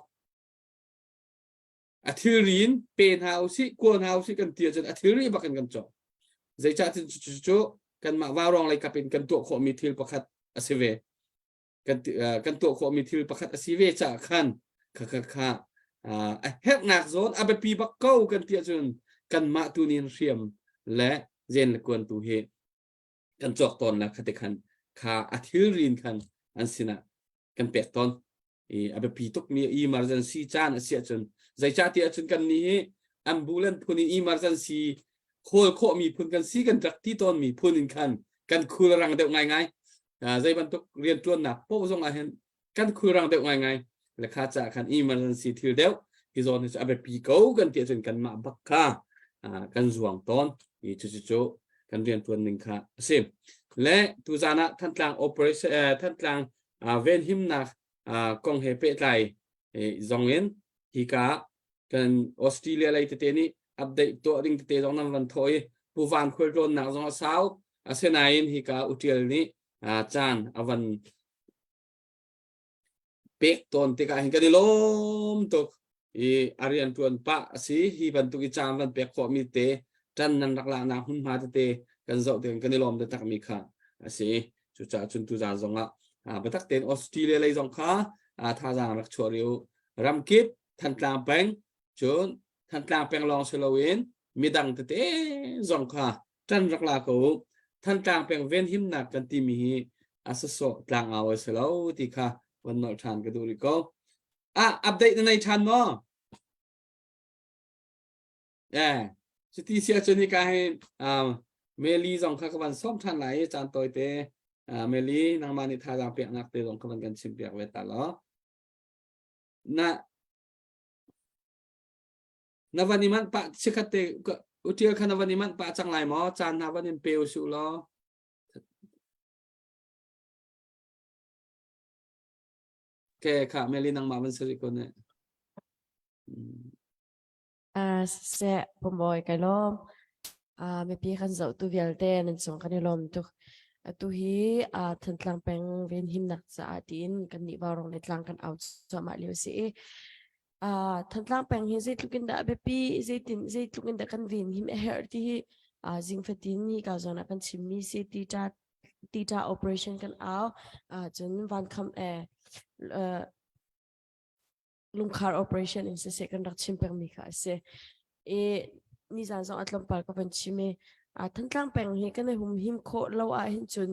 a thilri in pe hna usih kua hna usih kan ti ahcun a thilri bak in kan cawk zeicah cun cu cu kanmah vaurawng lei kap in kan tuah khawhmi thil pakhat a si ve kan kan tuah khawhmi thil pakhat a si ve caah khan kha kha kha a herhnak zawn a biapi bak ko kan ti ahcun kanmah tu nih hriam le zen le kuan tu hi kan cawk tawnnak kha te khan kha a thilri in khan an sinah kan pek tawn i a biapi tukmi emergency caan a si ahcun zeicahtiah ahcun kan nih hi ambulance phun in emergency khawl khawhmi phun kan si kan rak ti tawnmi phun in khan kan khul rang deuh ngaingai zei bantuk rianṭuannak paoh zong ah hin kan khul rang deuh ngaingai le kha ca khan emergency thil deuh hi zawn hi cu a biapi ko kan ti ahcun kanmah bak kha kan zuang tawn i cucu cu kan rianṭuan ning kha a si le tuzaan ah Thantlang operation Thantlang venhimnak kong he pehtlai zong in hika kan Australia lei tete nih update tuah ding tete zong nan van thawh i Pu Van khualtlawnnak zong a sau asinain hika Utial nih caan a van pek tawn tikah hin kan i lawm tuk i a rianṭuan pah a si hi bantuk i caan van pek khawhmi te ṭan nan rak laknak hmunhma tete kan zoh tikah kan i lawm taktakmi kha a si cucaah cun tuzaan zongah biatak tein Australia lei zong kha thazaang rak chuah rih u ramkip Thantlang peng cun Thantlang peng lawng si loin midang tete zong kha ṭan rak la ko u. Thantlang peng venhimnak kan timi hi a sasawh tlangau a si lo ti kha van nolh ṭhan ka duh rih ko. Ah, update na nei ṭhan maw? Eh, cuti si ahcun hika hi um, Meli zong kha ka van sawm ṭhan lai i caan tawi te. Uh, Meli, nangmah nih thazaang peknak te zong ka van kan chim piak ve ta law. Na na van i manh pah chikkhat te utial kha na van i manh pah cang lai maw caan hna van in pe usuh law ke kha meli nangmah van sari ko ne Ah siseh pumbawi kai lawm. Ah mipi kan zohtu vialte nan cung kan i lawm tuk. Atu hi ah Thantlang peng venhimnak caah tiin kan nih Vaurawng le tlang kan au cuahmah lio si i Ah Thantlang peng hi zeitluk in dah a biapi, zeitin zeitluk in dah kan venhim a herh ti hi ah zing fatin hi ka zawn ah kan chimmi si tita tita operation kan au ah cun vankham eh uh, lungkhar operation in siseh kan rak chim pengmi kha a si. I nizan zong a tlawmpal ka van chim i ah Thantlang peng hi kan i humhim khawh lo ah hin cun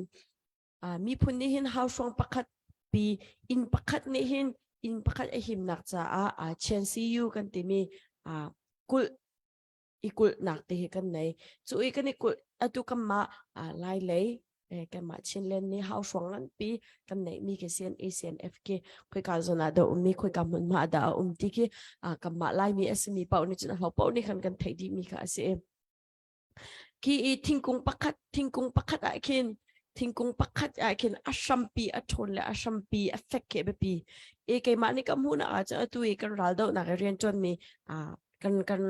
miphun nih hin hauhruang pakhat pi inn pakhat nih hin inn pakhat a himnak caah uh, CNCU kan timi uh, kulh i kulhnak te hi kan nei cu i kan i kulh atu kanmah uh, lai lei eh, kanmah Chinland nih hauhruang nganpi kan neihmi khi CNA CNF khi khoika zawn ah dah ummi khoika hmunhma ah dah a um ti khi uh, kanmah Laimi a simi paoh nih cun aho paoh nih khan kan theih dihmi kha a si. Khi i thingkung pakhat thingkung pakhat ah khin thingkung pakhat ah khin a hrampi a ṭhawn le a hrampi a fek khi a biapi. I keimah nih ka hmuhnak ah cun atu i kan raldohnak i rianṭuanmi ah kan kan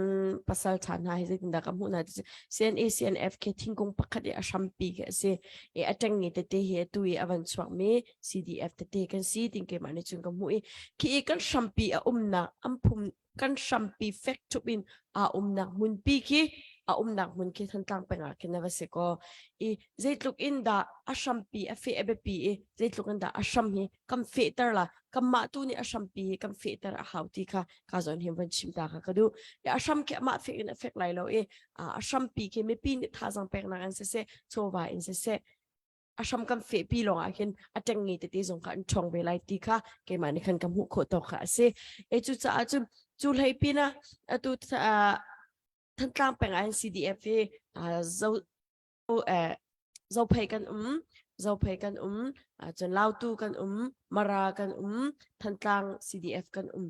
pasal ṭha hna hi zeitindah ka hmuh hna ti cu CNA CNF khi thingkung pakhat i a hrampi khi a si. I a ṭengnge tete hi atu i a van chuakmi CDF tete kan si tin keimah nih cun ka hmuh i khi i kan hrampi a umnak an phum kan hrampi fek ṭhup in aa umnak hmunpi khi a umnak hmun khi Thantlang peng ah khin a va si kaw i zeitluk in dah a hrampi a feh a biapi i zeitluk in dah a hram hi kan fehter la kanmah tu nih a hrampi hi kan fehter a hau ti kha ka zawn hin van chim ta kha ka duh i a hram khi amah fek in a fek lai lo i a hrampi khi mipi nih thazaang peknak in siseh chawva in siseh. A hram kan fehpi lawng ah hin a ṭengnge tete zong kha an ṭhawng ve lai ti kha keimah nih khan ka hmuh khawh tawk kha a si. E cucaah cun cu hlei pinah atu Thantlang peng ah hin CDF hi zo Zophei kan um, Zophei kan um, cun Lautu kan um, Mara kan um, Thantlang CDF kan um.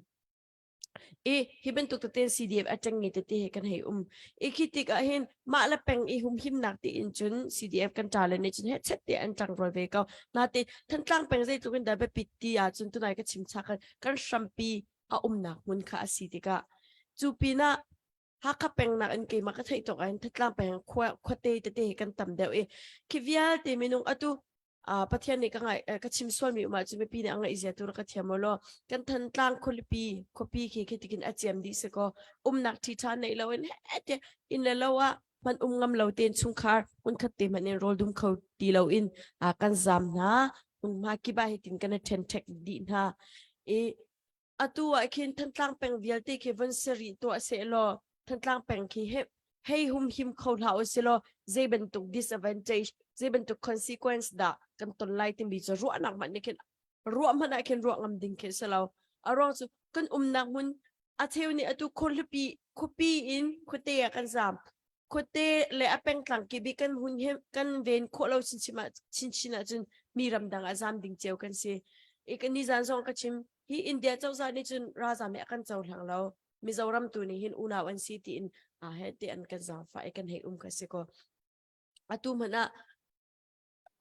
I hi bantuk tete CDF a ṭengnge tete he kan hei um. I khi tik ah hin mah le peng i humhimnak tiin cun CDF kan ṭa le nih cun hechet te an ṭang rual ve ko. Natin Thantlang peng zeitluk in dah biapit ti ahcun tunai ka chim chak kan hrampi a umnak hmun kha a si tikah cu pinah Hakha pengnak in keimah ka theih tawk ah hin Thantlang peng khua khuate tete hi kan tam deuh i khi vialte minung atu Pathian nih ka ngai ka chim sualmi um ahcun mipi nih a ngaih zia tu rak ka thiam law kan Thantlang khualipi khuapi khi khi tikin a ciam dih si kaw umnak ṭhi ṭha neih lo in he te inn le lo ah hman um ngam lo tein chungkhar hmunkhat te hmanh in rawl dum kho ti lo in kan zam hna hmunhma kiba hi tin kan i ṭhenṭhek dih hna i atu ah khin Thantlang peng vialte khi von si rih tuah sehlaw Thantlang peng khi he hei humhim kho hlah u silaw zei bantuk disadvantage zei bantuk consequence dah kan ton lai timi cu ruahnak hmanh nih khin ruah hmanh ah khin ruah ngam ding khi si lo a ruang cu kan umnak hmun a cheu nih atu khualipi khuapi in khuate ah kan zam khuate le a pengtlang kibi kan hun he kan ven khawh lo chinchin ah chinchin ahcun mi ramdang ah zam ding cio kan si i kan ni zan zong ka chim hi India cozah nih cun ralzam hi a kan cohlang lo Mizoram tu nih hin unau an si tiin a he te an kan zaangfah i kan hei um ka si ko atu hmanh ah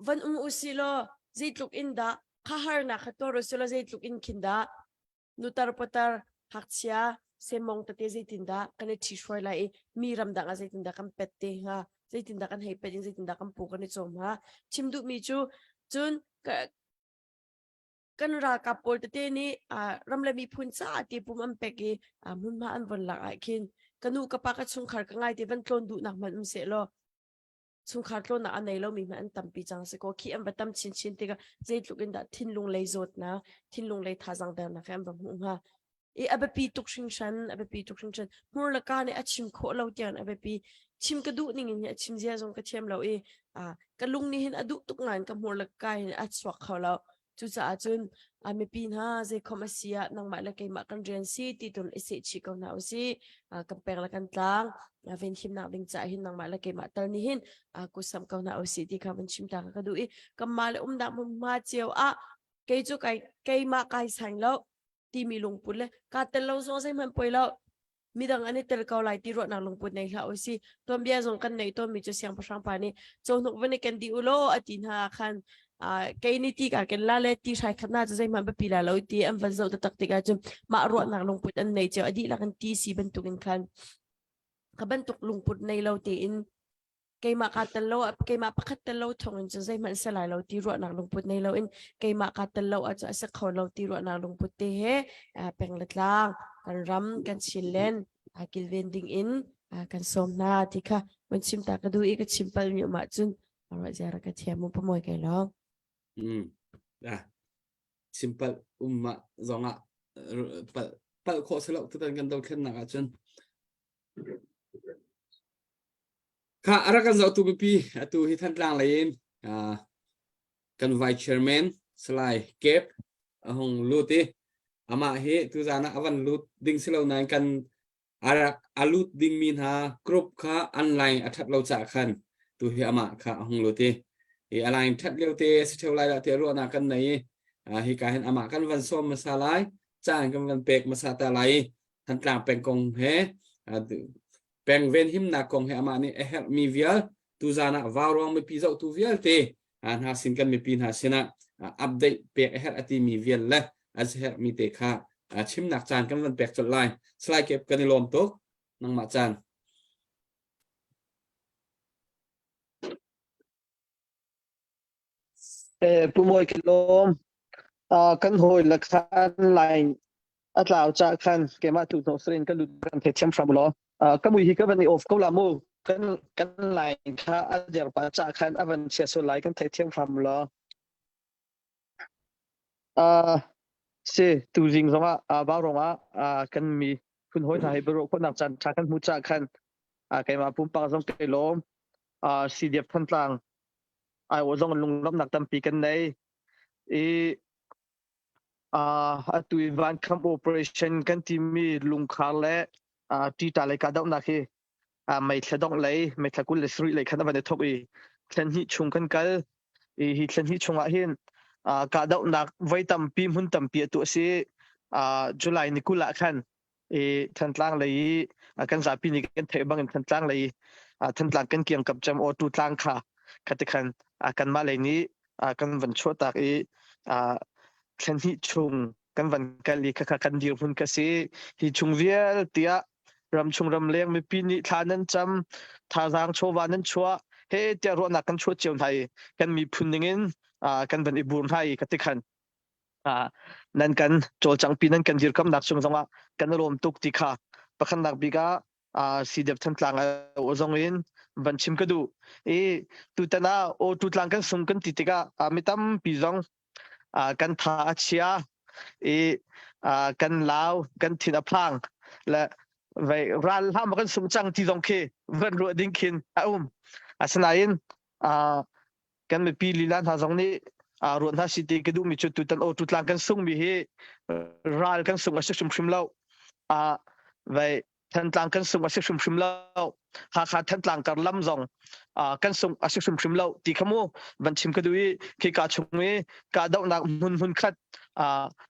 van um usi law zeitluk in dah kha harnak kha tuar usi law zeitluk in khin dah nutar patar ngakchia semong tete zeitindah kan i ṭhihruai lai i mi ramdang ah zeitindah kan pet te hnga zeitindah kan hei pet in zeitindah kan pu kan i cawm hnga chim duhmi cu cun kan ralkap pawl tete nih ram le miphun caah ti pum an pek i hmunhma an von lak ah khin ka nu ka pa ka chungkhar ka ngai te van tlawn duhnak hmanh um seh law chungkhar tlawnnak a nei lomi hmanh an tampi cang si ko khi an va tam chinchin tikah zeitluk in dah thinlung lei zawtnak thinlung lei thazaang dernak he an va hmuh hnga i a biapi tuk hringhran a biapi tuk hringhran hmur le ka nih a chim khawh lo tiang a biapi chim ka duh ning in hi a chim zia zong ka thiam lo i ka lung nih hin a duh tuk nain ka hmur le ka hin a chuak kho lo Cucaah cun a mipi hna zeikhom a si ah nangmah le keimah kan rian si ti tun i sehchih ko hna usih. Kan peng le kan tlang venhimnak ding caah hin nangmah le keimah tal nih hin kusam ko hna usih ti kha van chim ta ka duh i kanmah le umnak hmunhma cio ah kei cu kai keimah kai saing lo timi lungput le kaa tel lo zong zeihmanh poi lo midang an i tel ko lai ti ruahnak lungput nei hlah usih tuanbia zong kan nei tawnmi cu siangpahrang pa nih cawhnuk van i ken dih u law a ti hna khan kei ni ti ka ken la le ti hrai khat na cu zeihmanh biapi la lo ti an van zoh taktak tikah cun mah ruahnak lungput an nei cio a dihlak in ti si bantukin khan ka bantuk lungput nei lo tein keimah kaa tel lo keimah pakhat tel lo thawng in cun zeihmanh si lai lo ti ruahnak lungput nei lo in keimah kaa tel lo ahcun a si kho lo ti ruahnak lungput te he peng le tlang kan ram kan Chinland kilven ding in kan sawm hna ti kha mun chim ta ka duh i ka chim pal mi um ahcun ruah ziara ka thiam mu pamoy kai lo mm ah simpal umma zongah pal pal khawh selo tutan kan dothlennak ahcun Kha a rak kan zohtu pipi atu hi Thantlang lei in kan vice chairman Salai Kep a hung lut i amah hi tuzaan ah a van lut ding si lo nain kan a rak a lut dingmi hna group kha an line a ṭhat lo caah khan tu hi amah kha a hung lut i i a line ṭhat lio te si ṭheo lai dah tiah ruahnak kan nei i hika hin amah kan van sawm hmasa lai caan kan van pek hmasa ta lai i Thantlang peng kong he peng venhimnak kong he amah nih a herhmi vial tuzan ah vauruang mipi zohtu vialte hna sin kan mipi hna sinah update pek a herh a timi vial le a herhmi te kha chimnak caan kan van pek colh lai. Salai Kep kan i lawm tuk. Nangmah caan. Eh, Pu Mawi kan lawm. Kan hawi la khan line a tlau cha khan keimah tu hnawh sarin kan lut kan thei thiam hram law. Ka mui hi ka van i off ko la mu. Kan kan line kha a der pa cha khan a van chia sual lai kan thei thiam hram law. Si tuzing zongah Vaurawng ah kan mi phun hawi hna he biaruah khawhnak caan ṭha kan hmuh caah khan keimah pumpak zong kai lawm. CDF Thantlang. Aiawh zong lunglawmhnak tampi kan nei. I atu i vankham operation kan timi lungkhar le ṭita lei kahdohnak hi meithla dongh lei meithla 27 lei khan a van i thok i thlen hnih chung kan kal i hi thlen hnih chung ah hin kahdohnak voi tampi hmun tampi atu a si. July ni 20 ah khan i Thantlang lei i kan zapi nih kan theih bangin Thantlang lei i Thantlang kan kiangkap cem auto tlang kha khati khan kanmah lei nih kan van chuahtak i thlen hnih chung kan van kal i khakha kan dirhmun ka si. Hi chung vialte ah ramchung ramleng mipi nih thla nan cam thazaang chawva nan chuah he tiah ruahnak kan chuah cio hna i kan miphun ningin kan van i bur hna i khati khan nan kan cawlcangpi nan kan dirkamnak chung zongah kan i lawm tuk ti kha pakhatnak bik ah CDF Thantlang zong in van chim ka duh. I tutan ah aw tutlang kan sung kan ti tikah mi tampi zong kan tha a chia i kan lau kan thin a phang le vei ral hlam kan sung cang ti zong khi van ruah ding khin a um. Asinain kan mipi lila hna zong nih ruat hna si ti ka duhmi cu tutan aw tutlang kan sungmi hi ral kan sung a si hrimhrim lo. Vai Thantlang kan sung a si hrimhrim lo. Hakha Thantlang kar lam zong kan sung a si hrimhrim lo ti kha mu van chim ka duh i khi ka chung i kahdohnak hmun hmun khat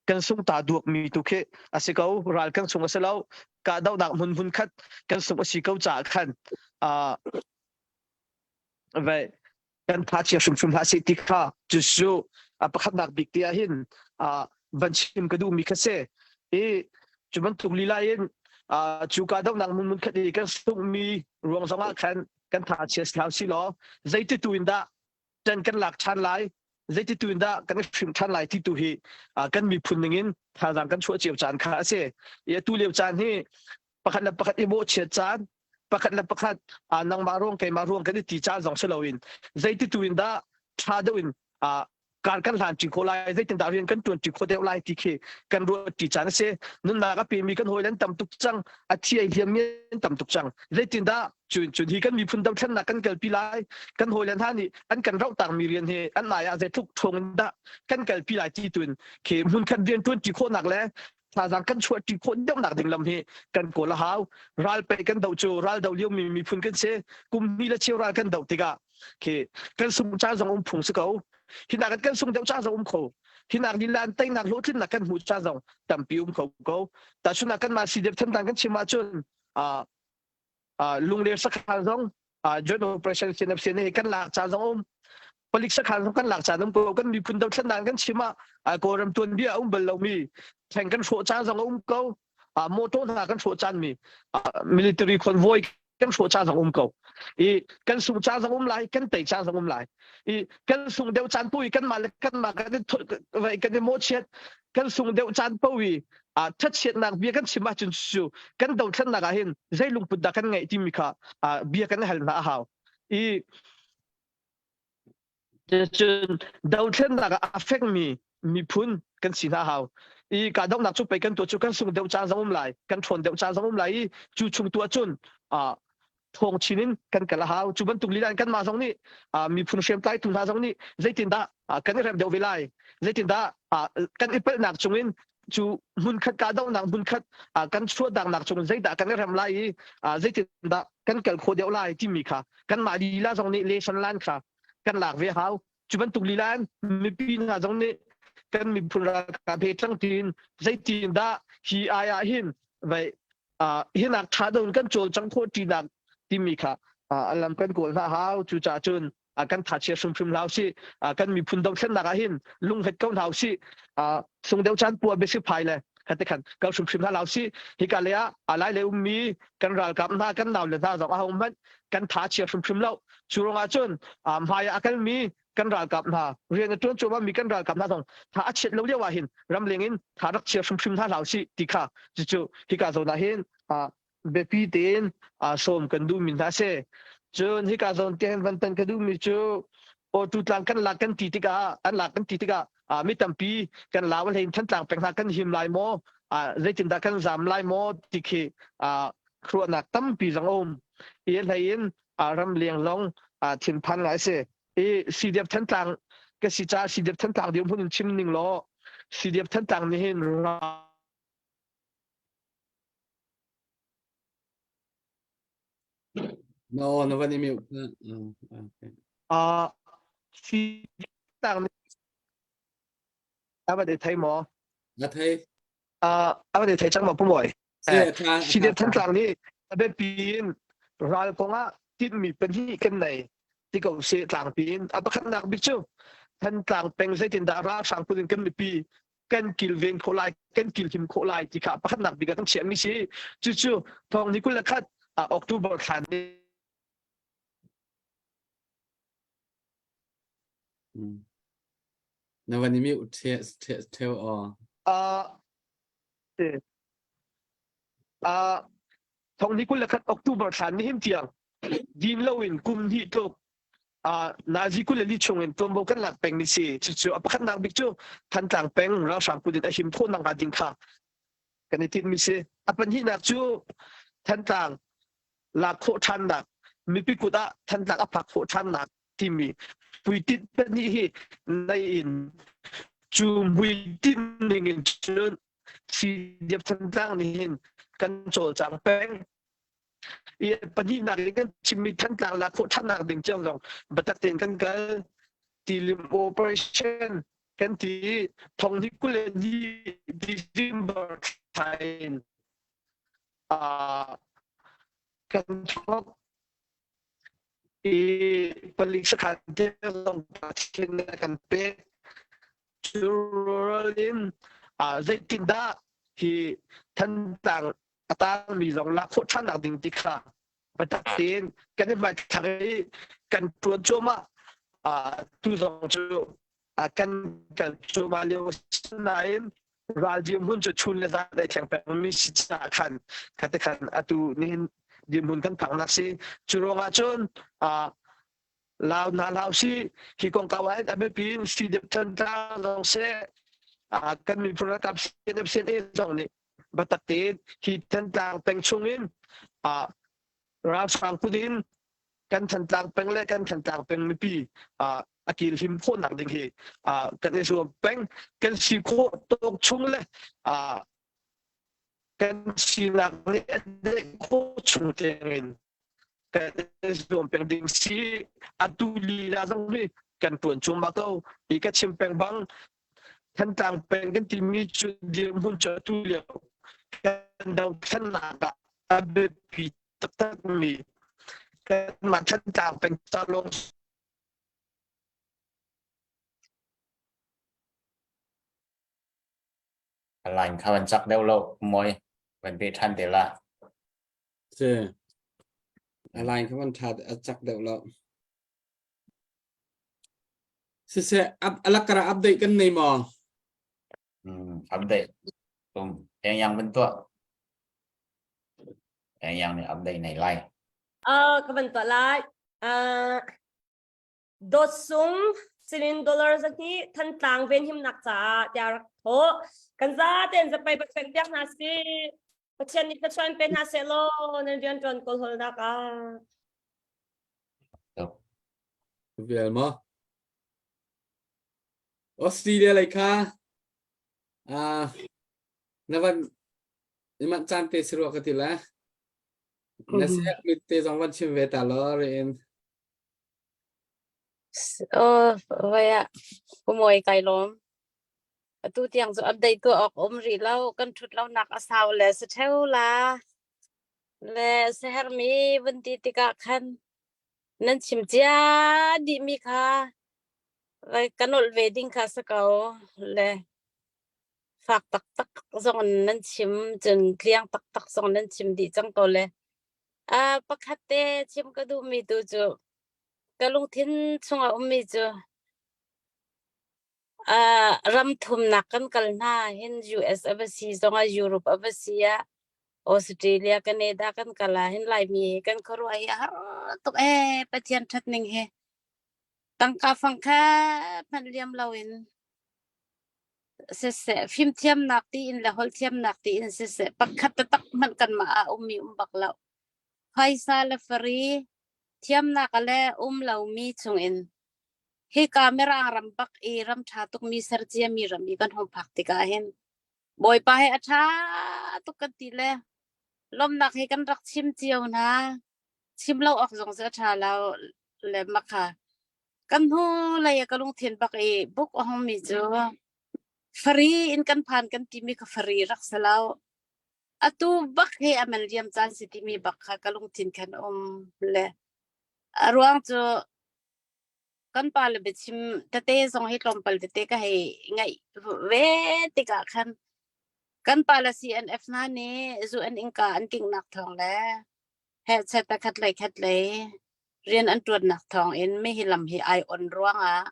kan sung ta duak mi tu khi a si ko. Ral kan sung a si lo. Kahdohnak hmun hmun khat kan sung a si ko caah khan vai kan tha chia hrimhrim hlah sih ti kha cucu a pakhatnak bik te ah hin van chim ka duhmi kha si. I cu bantuk lila in cu kahdohnak hmun khat i kan sungmi ruang zongah khan kan tha chia hlah si law zeiti tu in dah ṭan kan lak ṭhan lai, zeiti tu in dah kan i hrim ṭhan lai ti tu hi kan miphun ning in thazaang kan chuah cio caan kha a si. I atu lio caan hi pakhat le pakhat i mawhchiat caan, pakhat le pakhat nangmah ruang keimah ruang kan i ti caan zong si loin zeiti tu in dah ṭha deuh in kar kan hlan ṭi khawh lai, zeitindah rian kan ṭuan ṭi khawh deuh lai ti khi kan ruat ṭi caan a si. Nunnak a pemi kan hawi an tam tuk cang, a thi ai hliammi an tam tuk cang. Zeitindah cun cun hi kan miphun dothlennak kan kalpi lai, kan hawile hna nih an kan rohtakmi rian hi an ai ah zeitluk ṭhawng in dah kan kalpi lai ti tuin khi hmunkhat rian ṭuan ṭi khawhnak le thazaang kan chuah ṭi khawh deuhnak ding lam hi kan kawl a hau. Ral pei kan doh cu ral do liomi miphun kan si. Kum hnih le cheu ral kan doh tikah khi kan sung caan zong um phung si ko. Hi nak kan sung deuh caan zong um kho. Hi nak lilan teinak hlawhtlinnak kan hmuh caan zong tampi um kho ko. Tahchunhnak kanmah CDF Thantlang kan chim ahcun Lungler sakhan zong joint operation CNF CNA kan lak caan zong um. Palik sakhan zong kan lak caan um ko. Kan miphun dothlennak kan chim ah Kawlram tuanbia a um bal lomi theng kan hrawh caan zong a um ko. Motor hna kan hrawh caan mi military convoy kan hrawh caan zong um ko. I kan sung caan zong um lai, kan tei caan zong um lai. I kan sung deuh caan pu i kanmah le kanmah kan i kan i mawhchiat kan sung deuh caan po i ṭhatchiatnak bia kan chim ahcun cu kan dothlennak ah hin zei lungput dah kan ngeih timi kha bia kan hal hna a hau. I cun dothlennak ah a fekmi miphun kan si hna hau. I kahdohnak cu pei kan tuah cu kan sung deuh caan zong um lai, kan ṭhawn deuh caan zong um lai i cu chung tu ahcun thawng chin in kan kal a hau. Cu bantuk lila in kanmah zong nih miphun hriamtlaitu hna zong nih zeitindah kan i rem deuh ve lai, zeitindah kan i palhnak cungin cu hmunkhat kahdohnak hmunkhat kan chuahtaknak cung zeidah kan i rem lai i zeitindah kan kal khawh deuh lai timi kha kanmah lila zong nih lesson lan kha kan lak ve hau. Cu bantuk lila in mipi hna zong nih kan miphun ralkap he tlang tiin zeitindah hi ai ah hin vai hinak ṭha deuh in kan cawlcangh khawh ṭinak timi kha a lam kan kawl hna hau. Cucaah cun kan thachia hrimhrim hlah usih. Kan miphun dothlennak ah hin lunghet ko hna usih. Sung deuh caan pua biasi phai le khat khan kal hrimhrim hna usih. Hika le ah alai le ummi kan ralkap hna kan nau le hna zong a hmanh kan tha chia hrimhrim lo. Cu ruangah cun hmai ah a kalmi kan ralkap hna rian a ṭuan cuahmah mi kan ralkap hna zong tha a chiat lo lio ah hin ramleng in tha rak chia hrimhrim hna hlah usih ti kha cucu hika zawn ah hin biapi tein sawm kan duhmi hna si. Cun hika zawn te hin van tan ka duhmi cu awtu tlang kan lak kan ti tikah an lak kan ti tikah mi tampi kan lau hlein Thantlang peng hna kan him lai maw, zeitindah kan zam lai maw ti khi khuaruahnak tampi zong a um. I hlei in ramleng zong thinphan ngai si. I CDF Thantlang ka si caah CDF Thantlang dirhmun in chim ning law CDF Thantlang nih hin No, na van i mute. Okay. Uh, CDF Thantlang nih a van i thei maw? Na thei. Uh, a van i thei cang maw Pu Mawi? CDF Thantlang nih a biapi in ral kongah tinhmi pahnih kan nei ti ko seh tlangpi in. A pakhatnak bik cu Thantlang peng zeitindah ralhrang kut in kan mipi kan kilven khawh lai, kan kilhim khawh lai ti kha pakhatnak bik ah kan chiahmi si. Cucu thong ni 21 October thla ni Na van i mute theo aw. Uh, Uh, thong ni 21 October thla nihin tiang din loin kum hnih tluk uh, nazi 22 chung in tuanvo kan lak peng ni si cucu a pakhatnak bik cu Thantlang peng ralhrang kut in a him khawh nak ding kha kan i tinh mi si a pahnihnak cu Thantlang lak khawh ṭhannak mipi kut ah Thantlang a phak khawh ṭhannak timi puitinh pahnih hi nei in cu muitinh ning in cun CDF Thantlang nih hin kan cawlcang peng. I pahnihnak in kan chimmi Thantlang lak khawh ṭhannak ding tiang zong biatak tein kan kal. Tilim operation kan ti thong ni 22 December thla in kan thawk i palik sakhan te zong Pathian kan pek. Cu rural in zeitindah hi Thantlang a tangmi zong lak khawh ṭhannak ding ti kha biatak tein kan i hmaithlak i kan ṭuan cuahmah. Tu zong cu kan kal cuahmah lio nain ral dirhmun cu chun le zan ai thleng pengmi si caah khan khate khan atu nihin dirhmun kan phaknak si. Cu ruangah cun Lau hna hlah usih. Hi kongkau ah hin a biapi in CDF Thantlang zong seh, kan miphun ralkap CNF CNA zong nih biatak tein hi Thantlang peng chung in ralhrang kut in kan Thantlang peng le kan Thantlang peng mipi a kilhim khawhnak ding hi kan i zuam peng. Kan si khawh tawk chung le kan sinak nih a deh khawh chung tiang in kan zuam peng ding si atu lila zong hi kan tuan cuahmah ko hi ka chim peng bang Thantlang peng kan timi cu dirhmun cu atu lio kan dothlennak ah a biapi taktakmi kanmah Thantlang peng ca lawng Line kha van chak deuh lo moi van pe than te la. Si. A line kha van ṭha a cak deuh lo. Siseh, alakara update kan nei maw? Mm, update. Um, eng yang van tuah. Eng yang nih update nei lai. Uh, ka van tuah lai. Uh, Dawt sung sinin dollar zahnih Thantlang venhimnak caah tiah rak thawh. Kan zaten zapai bakfeng piak hna si. Pathian nih thluachuah in pe hna seh law nan rian ṭuan kawlhawlnak ah. Vial maw? Australia lei kha ah na van i manh caan te si rua ka ti le. Na siak mit te zong van chim ve ta law riin. Aw, voi ah Pumawi kai lawm. Atu tiang cu update tuah awk um rih lo. Kan ṭhut lonak a sau le si ṭheo la. Le siaherhmi vun ti tikah khan nan chim cia dihmi kha vai ka nolh ve ding kha si ko. Le fak taktak zong in nan chim, cun tliang taktak zong nan chim dih cang ko le. Uh, pakhat te chim ka duhmi tu cu ka lungthin chungah ummi cu uh, ram thumnak kan kal hna hin US a va si zongah Europe a va si ah Australia Canada kan kal ah hin Laimi hi kan khuaruah hi a har tuk ee Pathian ṭhat ning hi tangka fang kha hmanh liam loin siseh fimthiamnak tiin le holhthiamnak tiin siseh pakhat taktak hmanh kanmah ah ummi um bak lo. Phaisa le fari thiamnak le um lomi chungin. Hika Mirang ram bak i ram ṭha tukmi serciami ram i kan hung phak tikah hin Bawipa he a ṭha tuk kan ti le lawmhnak hi kan rak chim cio hna. Chim lo awk zong cu a ṭha lo le makha. Kan hnu lei ah ka lungthin bak i buk a hungmi cu fari in kan phan kan timi kha fari rak si lo. Atu bak hi a man liam caan si timi bak kha ka lungthin khan um le a ruang cu kan pa le biachim tete zong hi tlawmpal tete ka hei ngaih ve tikah khan kan pa le CNF hna nih zu an innka an kinghnak thawng le hehchet a khat lei khat lei rian an ṭuannak thawng in mi hi lam hi ai on ruangah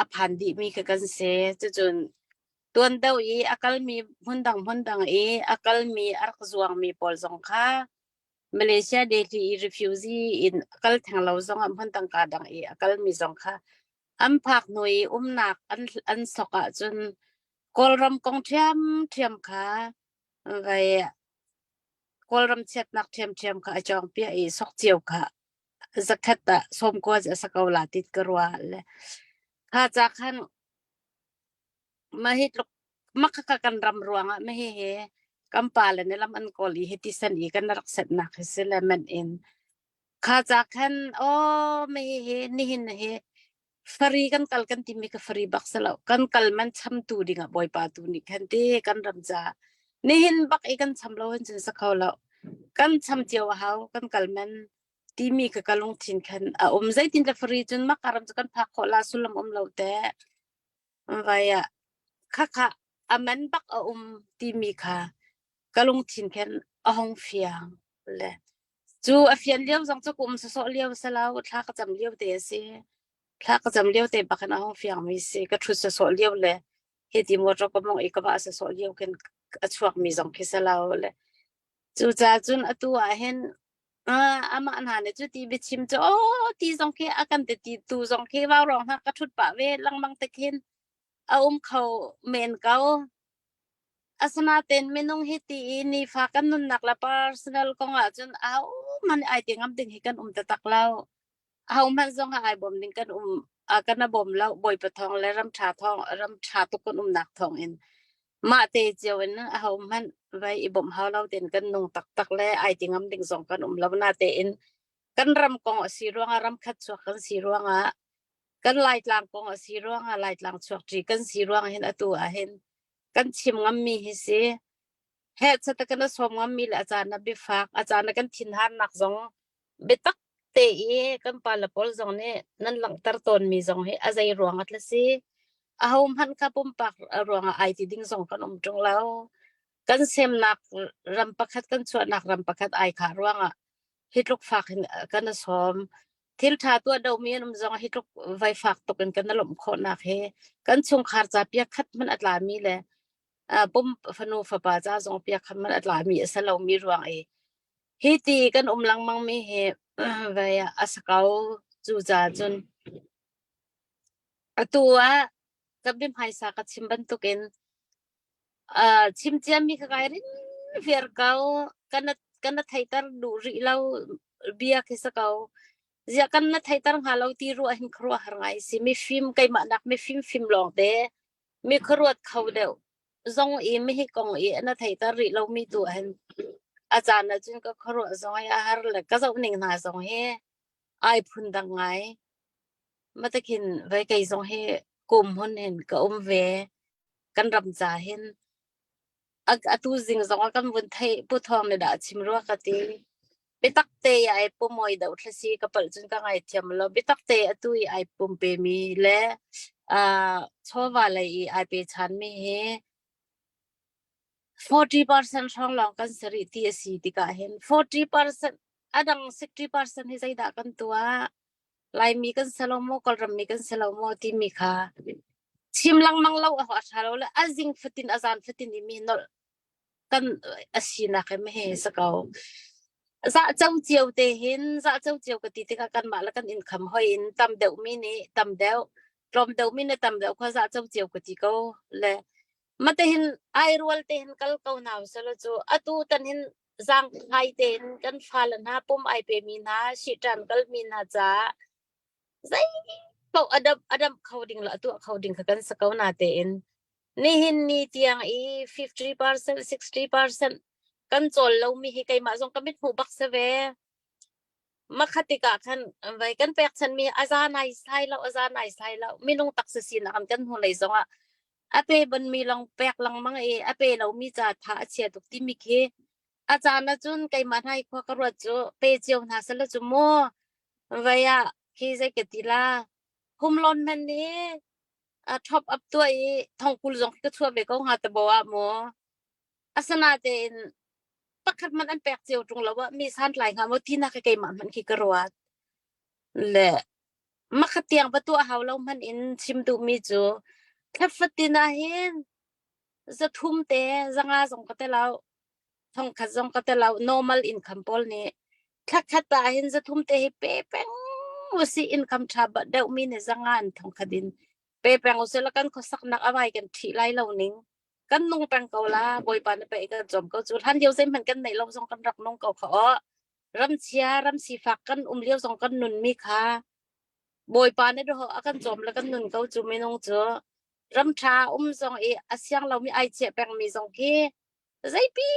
a phan dihmi kha kan si. Cucun tuan deuh i a kalmi hmundang hmundang i a kalmi a rak zuangmi pawl zong kha Malaysia Delhi i refugee in a kal theng lo zongah hmun tangka dang i a kalmi zong kha an phak hnu i umnak an an sok ahcun Kawlram kong ṭhiamṭhiam kha vai Kawlram chiatnak ṭhiamṭhiam kha a cawng piah i sok cio kha zakhat ah sawmkua a sa ko la tit ka ruah le kha ca khan mah hi tluk Makhakha kan ram ruangah ma hihi kan pale nih lam an kawl i hiti san i kan rak setnak hi si le man in kha ca khan aw ma hihi nihin hi fari kan kal kan timi ka fari bak si lo kan kal man chamtu dingah bawipa tu nih khan ti kan ram ca nihin bak i kan cham lo hin cun sa kho lo kan cham cio a hau kan kal man timi ka ka lungthin khan a um zeitin le fari cun maka ram cu kan phak khawh la sullam um lo te Vai ah khakha a man bak a um timi kha ka lungthin khin a hung fiang le cu a fian lio zong cu kum sawsawh lio si lo thla ka cam lio te a si. Thla ka cam lio te bak in a hung fiang mi si. Ka ṭhut sawsawh lio le hiti motor ka mong i ka vah sawsawh lio khin a chuak mi zong khi si lo le cucaah cun atu ah hin amah hna nih cu ti biachim cu aw ti zong khi a kan ti tu zong khi vaurawng hna ka ṭhut pah ve lengmang te khin a um kho men ko. Asinain minung hi ti i nifa kan nunnak le personal kong ahcun ahohmanh ai ti ngam ding hi kan um taktak lo. Ahohmanh zong ah ai bawm ding kan um kan a bawm lo. Bawipa thawng le ram ṭha thawng ram ṭha tuk kan umnak thawng in mah te cio in ahohmanh vai i bawmh hau lo tein kan nung taktak le ai ti ngam ding zong kan um lo natein kan ram kong a si ruangah ram khat chuak kan si ruangah kan Laitlang kong a si ruangah Laitlang chuak ṭi kan si ruangah hin atu ah hin kan chim ngammi hi si heh chata kan a sawm ngammi le a caan ah biafak a caan ah kan thinharnak zong biatak te i kan pale pawl zong nih nan langhter tawnmi zong hi a zei ruang ah si aho hmanh kha pumpak ruangah ai ti ding zong kan um ṭung lo kan semnak ram pakhat kan chuahnak ram pakhat ai khah ruangah hi tluk fak hin kan a sawm thil ṭha tuah domi an um zong hi tluk vai fak tuk in kan lawmh khawhnak hi kan chungkhar ca piak khat hmanh a tlami le pum fanu fapa ca zong piak khat hmanh a tlami a si lomi ruang i Hi ti kan um lengmang mi hi vai ah a si ko. Cucaah cun atu ah ka biahmaisa ka chim bantukin uh, chim ciami ka kai rin viar ko. Kan kan na theihter duh rih lo bia khi si ko. Ziah kan na theihter hnga lo ti ruah hin khuaruah har ngai si. Mifim keimah nak mifim fim lawng te mi khuaruat kho deuh zong i mihi kong i na theihter rih lomi tu ahhin a caan ahcun ka khuaruah zong hi a har le ka zoh ning hna zong hi ai phun dang ngai. Matakhin vai kei zong hi kum hun hin ka um ve. Kan ram ca hin atu zing zong ah kan vun theih Pu Thawng nih dah a chim rua ka ti. Biatak te i ai pum oi doh thlasi ka palh cun ka ngaithiam lo. Biatak te atu i ai pumpe mi le uh, chawva lei i ai pe chanmi hi 40% hrawng lawng kan si rih ti a si tikah hin 40% a dang 60% hi zeidah kan tuah? Laimi kan si lo maw, Kawlram mi kan si lo maw timi kha chim lengmang lo a a ṭha lo le a zing fatin a zan fatin i mi nolh kan a sinak hi he si ko. Zah co cio te hin zah co cio ka ti tikah kanmah le kan income hoi in tam deuh mi nih tam deuh tlawm deuh mi nih tam deuh kha zah co cio ka ti ko le mate hin ai rual te hin kal ko hna usila cu atu tan hin zaang khai tein kan fale hna pum ai pe mi hna shihṭan kal mi hna caah zei. Paoh a dam a damh kho ding le a tuah kho ding kha kan si ko na tein nihin ni tiang i 50% 60% kan cawl lomi hi keimah zong ka mit hmuh bak si ve. Makhat tikah khan vai kan pekchanmi a za nai sai lo a za nai sai lo minung taksa sinak an kan hnu lei zongah a pe banmi long pek lengmang i a pe lomi ca tha a chia tuk timi khi a caan ahcun keimah hna i khua ka ruat cu pe cio hna sala cu mu vai ah khi zei ka ti la home loan man nih a top up tuah i thongkul zong khi ka chuah ve ko hnga te bo ah mu asinatein pakhat man an pek cio ṭung lo ah mi santlai hnga maw tinak khi keimah hmanh khi ka ruat le makhat tiang va tuah hau lo hmanh in chim duhmi cu thlafatin ah hin zathum te zanga zong ka te lo thongkhat zong ka te lo normal income pawl nih thlakhat ah hin zathum te hi pe peng usi income tha ba deuh mi nih zanga an thongkhat in pe peng usila kan khuasaknak awai kan ṭhi lai lo ning kan nung peng ko la bawipa na pe kan cawm ko cu hlan lio zeihmanh kan neih lo zong kan rak nung ko kha aw ramchia ram sifak kan um lio zong kan nun mi kha bawipa na do a kan cawm le kan nun ko cu minung cu ram ṭha um zong i a siang lomi ai chiah peng mi zong khi zeipi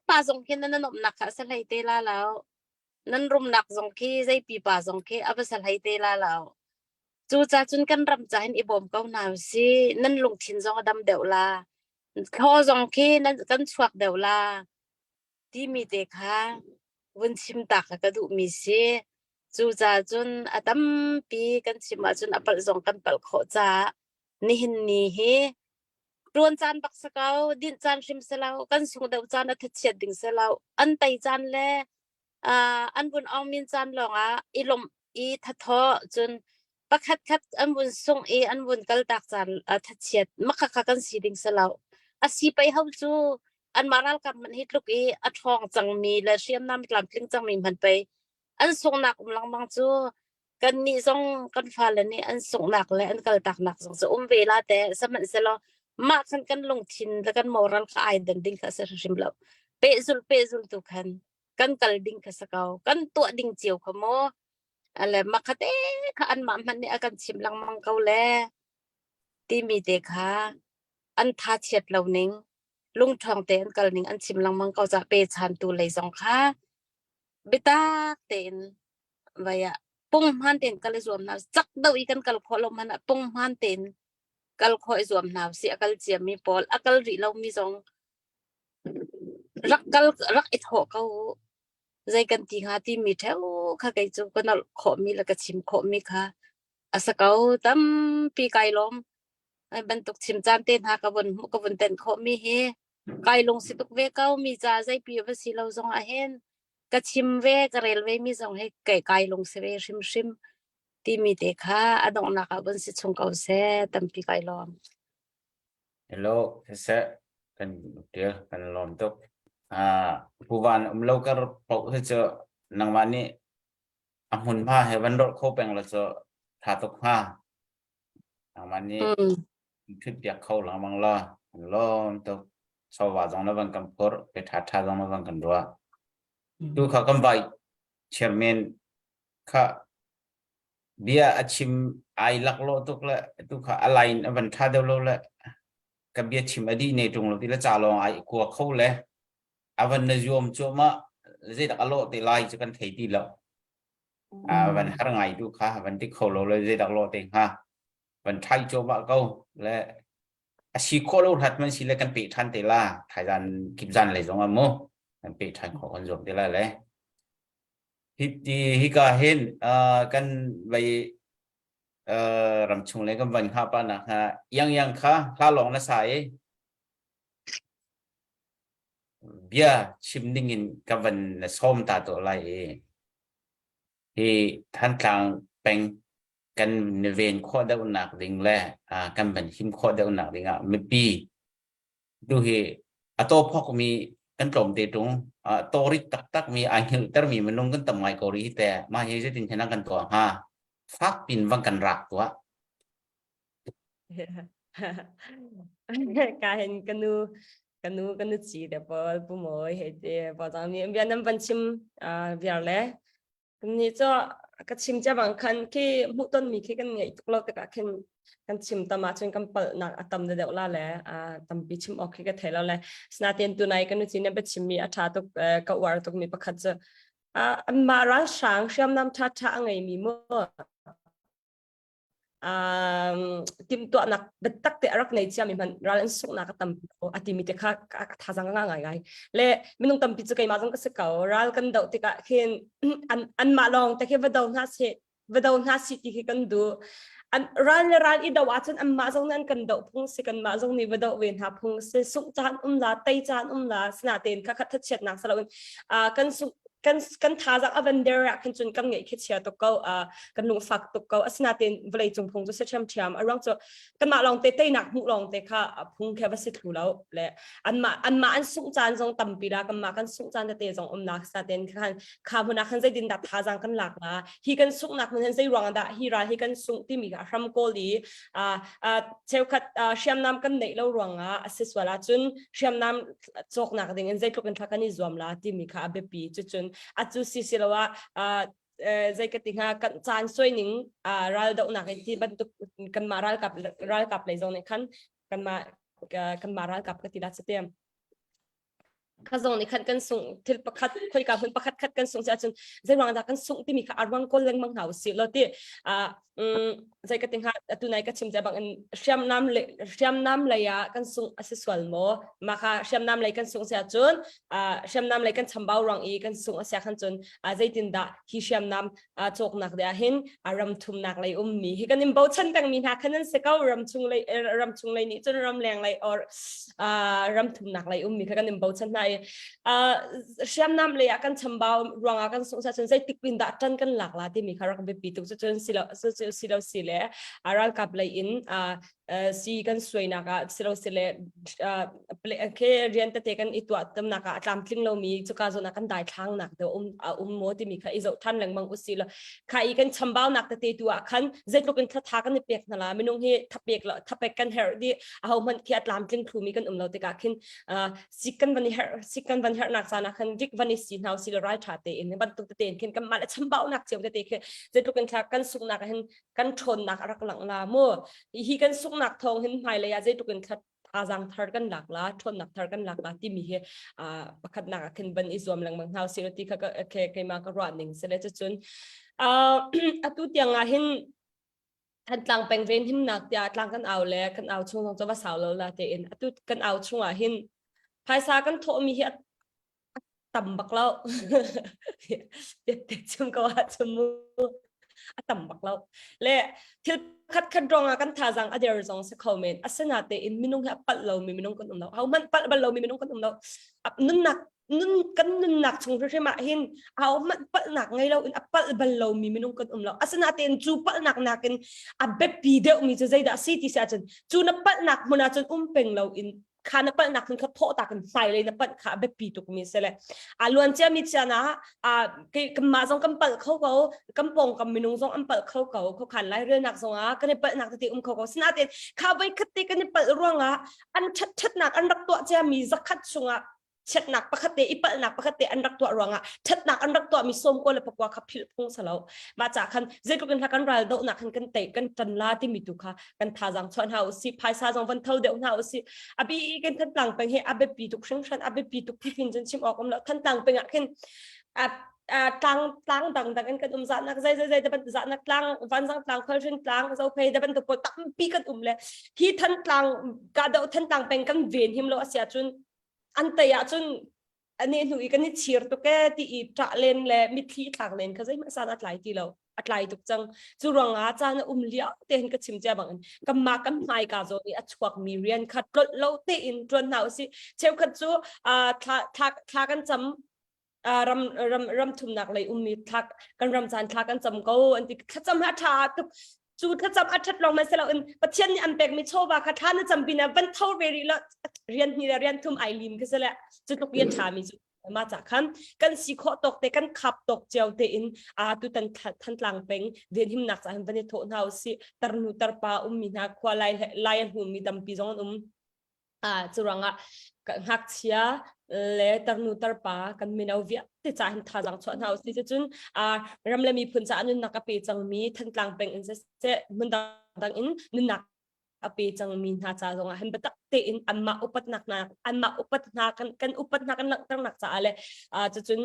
pa zong khi nan nomnak kha a sa hlei te la lo nan rumnak zong khi zeipi pa zong khi a va sa hlei te la lo Cuca cun kan ram ca hin i bawm ko hna usih. Nan lungthin zong a dam deuh la. Thlaw zong khi nan kan chuak deuh la. Timi te kha vun chim ta kha ka duhmi si. Cucaah cun a tampi kan chim ahcun a palh zong kan palh khawh caah nihin ni hi ṭuan caan bak si ko, dinh caan hrim si lo, kan sung deuh caan a thachiat ding si lo, an tei caan le an vun ong caan lawngah i lawmh i thathawh cun pakhat khat an vun sungh i an vun kaltak caan thachiat makhakha kan si ding si lo. A si pei ho cu anmah ralkap hmanh hi tluk i a ṭhawng cangmi le hriamnam tlamtling cangmi hmanh pei an sunghnak um lengmang cu kannih zong kan fale nih an sunghnak le an kaltaknak zong cu um ve la te sihmanhsehlaw mah khan kan lungthin le kan moral kha ai dan ding kha a si hrimhrim lo. Pehzulh pehzulh tu khan kan kal ding kha si ko kan tuah ding cio kha mu ale makhate kha anmah hmanh nih a kan chim lengmang ko le timi te kha an tha chiat lo ning lungṭhawng te an kal ning an chim lengmang ko ca pe chan tu lei zong kha bitak tein vaya pung hman tein kal i zuam hna cak do i kan kal khawh lo hmanh ah pung hman tein kal khawh i zuam hna si a kal ciami pawl a kal rih lomi zong Rak kal rak i thawh ko u. Zei kan ti hnga timi ṭheo kha kei cu ka nolh khawhmi le ka chim khawhmi kha a si ko. Tampi kai lawm. Hi bantuk chim caan te hna ka vun hmuh ka vun tenh khawhmi hi kai lungsi tuk ve ko. Mi ca zeipi va si lo zong ah hin ka chim ve ka rel ve mi zong hi kai kai lungsi ve hrimhrim timi te kha a donghnak ah vun si chung ko seh. Tampi kai lawm. Hello, siseh kan tial kan lawm tuk. Ah, puvan um lo kar paoh hi cu nangmah nih a hmunhma he van rawlh kho peng la cu tha tuk hnga. Nangmah nih thut piak kho lengmang la. Kan lawm tuk. Chawva zong na van kan phurh, pe tha tha zong na van kan ruah. Tu kha kan vai chairman kha Bia a chim ai laklawh tuk le tu kha a line a van ṭha deuh lo le ka bia chim a dih ne ṭung lo ti le ca lawng ai kua kho le a van na zuam cuahmah zeidak a lawh te lai cu kan thei ti lo. A van har ngai tu kha van ti kho lo le zeidak lawh te hnga van ṭhai cuahmah ko le a si khawh lo hrat man si le kan peh ṭhan te la thaizan kipzan lei zong ah mu kan peh ṭhan khawh kan zuam te la le Hi hika hin kan vei ramchung le kan van hngah pah nak hnga iang kha hla lawng na sa i bia chim ding in ka van na sawm ta to lai i hi Thantlang peng kan ven khawh deuh nak ding le kan van him khawh deuh nak ding ah mipi Tu hi a taw phokmi kan tlawm te ṭung. Tawrit taktakmi aa hngilhtermi minung kan tam ngai ko rih hi te. Mah hi zeitin hen kan tuah hnga? Fak pin vang kan rak tuah. Ka hin kanu kanu kanu chi te pawl pu moi he te pa mi bia nam van chim viar le ni cho. Ka chim cia bang khan khi hmuhtonmi khi kan ngeih tuk lo tikah khin kan chim tam ahcun kan palhnak a tam deuh la le tampi chim awk khi ka thei lo le sinain tunai kan nu na biachimmi a ṭha tuk ka uar tukmi pakhat cu anmah ralhrang hriamnam ṭhaṭha a ngeimi mu um, timhtuahnak biatak te a rak nei ciami hmanh ral an sunghnak a tam a timi te kha ka thazang nga ngai ngai le minung tampi cu keimah zong ka si ko ral kan doh tikah khin an anmah lawng te khi va do hna seh va do hna si ti khi kan duh an ral le ral i do ahcun anmah zong nih an kan doh phung si kanmah zong nih va doh ve hna phung si sungh caan um la tei caan um la sinatein kha khat thachiatnak saloin kan sungh kan kan thazaang a van der ah khan cun kan ngeih khi chia tuk ko kan lungfak tuk ko asinain vawlei cung phung cu si ṭhiamṭhiam a ruang cu kanmah lawng te teinak hmuh lawng te kha phung khe va si thlu lo le anmah anmah an sungh caan zong tampi la kanmah kan sungh caan tete zong um nak saten khan kha hmun ah khan zeitin dah thazaang kan lak la hi kan sunghnak hmun hin zei ruang dah hi ral hi kan sungh timi kha hram kawl i cheukhat hriamnam kan neih lo ruangah a si sual ahcun hriamnam cawknak ding in zeitluk in thla kan i zuam la timi kha a biapi cucun atu si si lo ah zei ka ti hnga kan caan suai ning ral dohnak in ti bantuk kanmah ralkap ralkap lei zong nih khan kanmah kanmah ralkap ka ti la chatem kha zong nih khan kan sung thil pakhat khoika hmun pakhat khat kan sung si ahcun zei ruang dah kan sung timi kha arwang kawl lengmang hna usih lo ti zei ka ti hnga atu nai ka chim te bang in hriamnam le hriamnam lei ah kan sung a si sual maw mah kha hriamnam lei kan sung si ahcun hriamnam lei kan chambau ruang i kan sung a sia khan cun zeitin dah hi hriamnam cawknak de ah hin ram thumnak lei ummi hi kan in bochan pengmi hna khan an si ko ram chung lei ram chung lei nih cun ram leng lei or ram thumnak lei ummi kha kan in bochan hna i hriamnam lei ah kan chambau ruangah kan sungh cun zeitik pin dah ṭan kan lak la timi kha rak biapi tuk cucun silo silo si le ralkap lei in si kan suainak ah silo si le ke rian tete kan i tuah tamnak ah a tlamtling lomi cuka zawn ah kan daithlang nak te um a um maw timi kha i zoh ṭhan lengmang usih law kha i kan chambaunak tete tu ah khan zeitluk in thatha kan i pek hna la minung hi thapek lo thapek kan herh di aho hmanh khi a tlamtling thlumi kan um lo tikah khin sik kan van i herh sik kan van herhnak caan ah khan rik van i si hna si ral tha tein bantuk tete in khin kan mah le chambaunak cio tete khi zeitluk in thla kan suknak ah hin kan ṭhawnnak a rak lang la mu hi kan suknak thawng hin hmailei ah zeitluk in thla thazaang thar kan lak la ṭhawnnak thar kan lak la timi hi pakhatnak ah khin van i zuam lengmang hna usih ti kha keimah ka ruah ning sile cucun atu tiang ah hin Thantlang peng venhimnak tiah tlang kan au le kan au chung zong cu va sau lo la tein atu kan au chung ah hin phaisa kan thawhmi hi a tam bak lo te chim ko ahcun mu a tam bak lo le thil khat khat ruang ah kan thazang a der zong si kho men asina tein minung hi a palh lomi minung kan um lo ho hmanh palh bal lomi minung kan um lo nunnak nun kan nunnak chung hrimhrim ah hin au hmanh palhnak ngei lo in a palh bal lomi minung kan um lo asinain cu palhnak nakin a biapi deuhmi cu zeidah a si ti si ahcun cu na palhnak hmun ahcun um peng lo in kha na palhnak hun kha thawh tak in hmailei na panh kha a biapi tukmi si le a luan ciami chian ah a kanmah zong kan palh kho ko kan pawng kam minung zong an palh kho ko khokhan lairelnak zong ah kan i palhnak tete um kho ko sinain kha voi khat te kan i palh ruangah an ṭhat ṭhatnak an rak tuah ciami zakhat chungah chiatnak pakhat te i palhnak pakhat te an rak tuah ruangah ṭhatnak an rak tuahmi sawm ko le pakua kha philh phung salo mah ca khan zeitluk in kan ral dohnak khan kan tei kan ṭan la timi tu kha kan thazang chuah hna usih phaisa zong van tho deuh hna usih abi kan thantlang peng hi a biapi tuk hringhran a biapi tuk ti fin cun chim awk um lo thantlang peng ah khin tlang tlang dang dang in kan um zahnak zei zei zei da ban zahnak tlang vanzang tlang khualhring tlang zophei da bantuk pawl tampi kan um le hi thantlang ka do thantlang peng kan ven him lo asia cun an tei ahcun ane hnu i kan i chir tuk e ti i ṭah len le mitthli thlak len kha zeihmanh san a tlai ti lo a tlai tuk cang cu ruangah caan a um lio te hin ka chim cia bangin kanmah kan hmai ka zawn i a chuak mi rian kha tlolh lo tein ṭuan hna usih cheukhat cu thla thla thla kan cam ram ram ram thumnak lei ummi thla kan ram caan thla kan cam ko an ti thlacam ha ṭha tuk cu thlacam a ṭhat lawng man si loin Pathian nih an pekmi chawva kha thla na cam pin ah van tho ve rih lo rian hni le rian thum ai lim khi si le cu tluk i a ṭhami cu ma ca khan kan si khawh tawk te kan khap tawk cio te in a tu tan thantlang peng ven himnak ca hin van i thawh hna usih tarnu tarpa ummi hna khua lai lai a hnumi tampi zong an um. Ah curangah ngakchia le tarnu tarpa kan mino vialte ca hin thazaang chuah hna usih cun ram le miphun caah nunnak a pe cangmi Thantlang peng in siseh hmun dangdang in nunnak a pe cangmi hna ca zongah hin biatak tein anmah upatnak hna anmah upat hna kan kan upat hna kan langhternak caah le cucun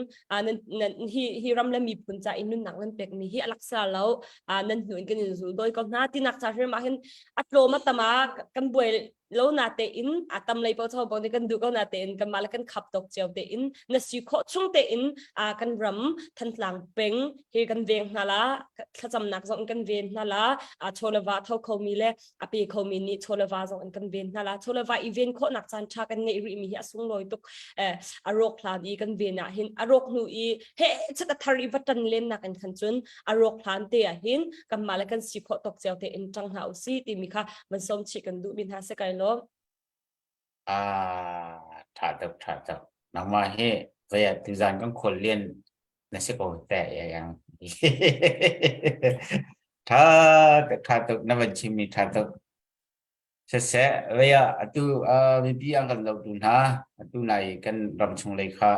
nan nan hi hi ram le miphun ca in nunnak nan pekmi hi a laksa lo nan hnu in kan in zul doi ko hna tinak ca hrim ah hin a tlawm a tam ah kan buai lo na tein a tam lei po cho bong kan duh ko na tein kan mah le kan khap tok cio tein na si khawh chung tein a kan ram Thantlang peng hi kan veng hna la thlacamnak zong kan ven hna la a chawleva tho khomi le a pe khomi nih chawleva zong in kan ven hna la chawleva i ven khawhnak caan tha kan ngeih rih mi hi a sunglawi tuk eh a rawk hlan i kan ven ah hin a rawk hnu i he chat a thar i va tan len nak in khan cun a rawk hlan te ah hin kan mah le kan si khawh tok cio te in ṭang hna usih timi kha van sawm chih kan duh mi hna si kai lawm. Ah, ṭha tuk, ṭha tuk. Nangmah hi voi ah tuzan kan khual lian na si ko te yang. Ṭha tuk, ṭha tuk, na van chimmi ṭha tuk. Siseh, voi ah atu mipi an kan zohtu hna, atu nai kan ram chung lei kha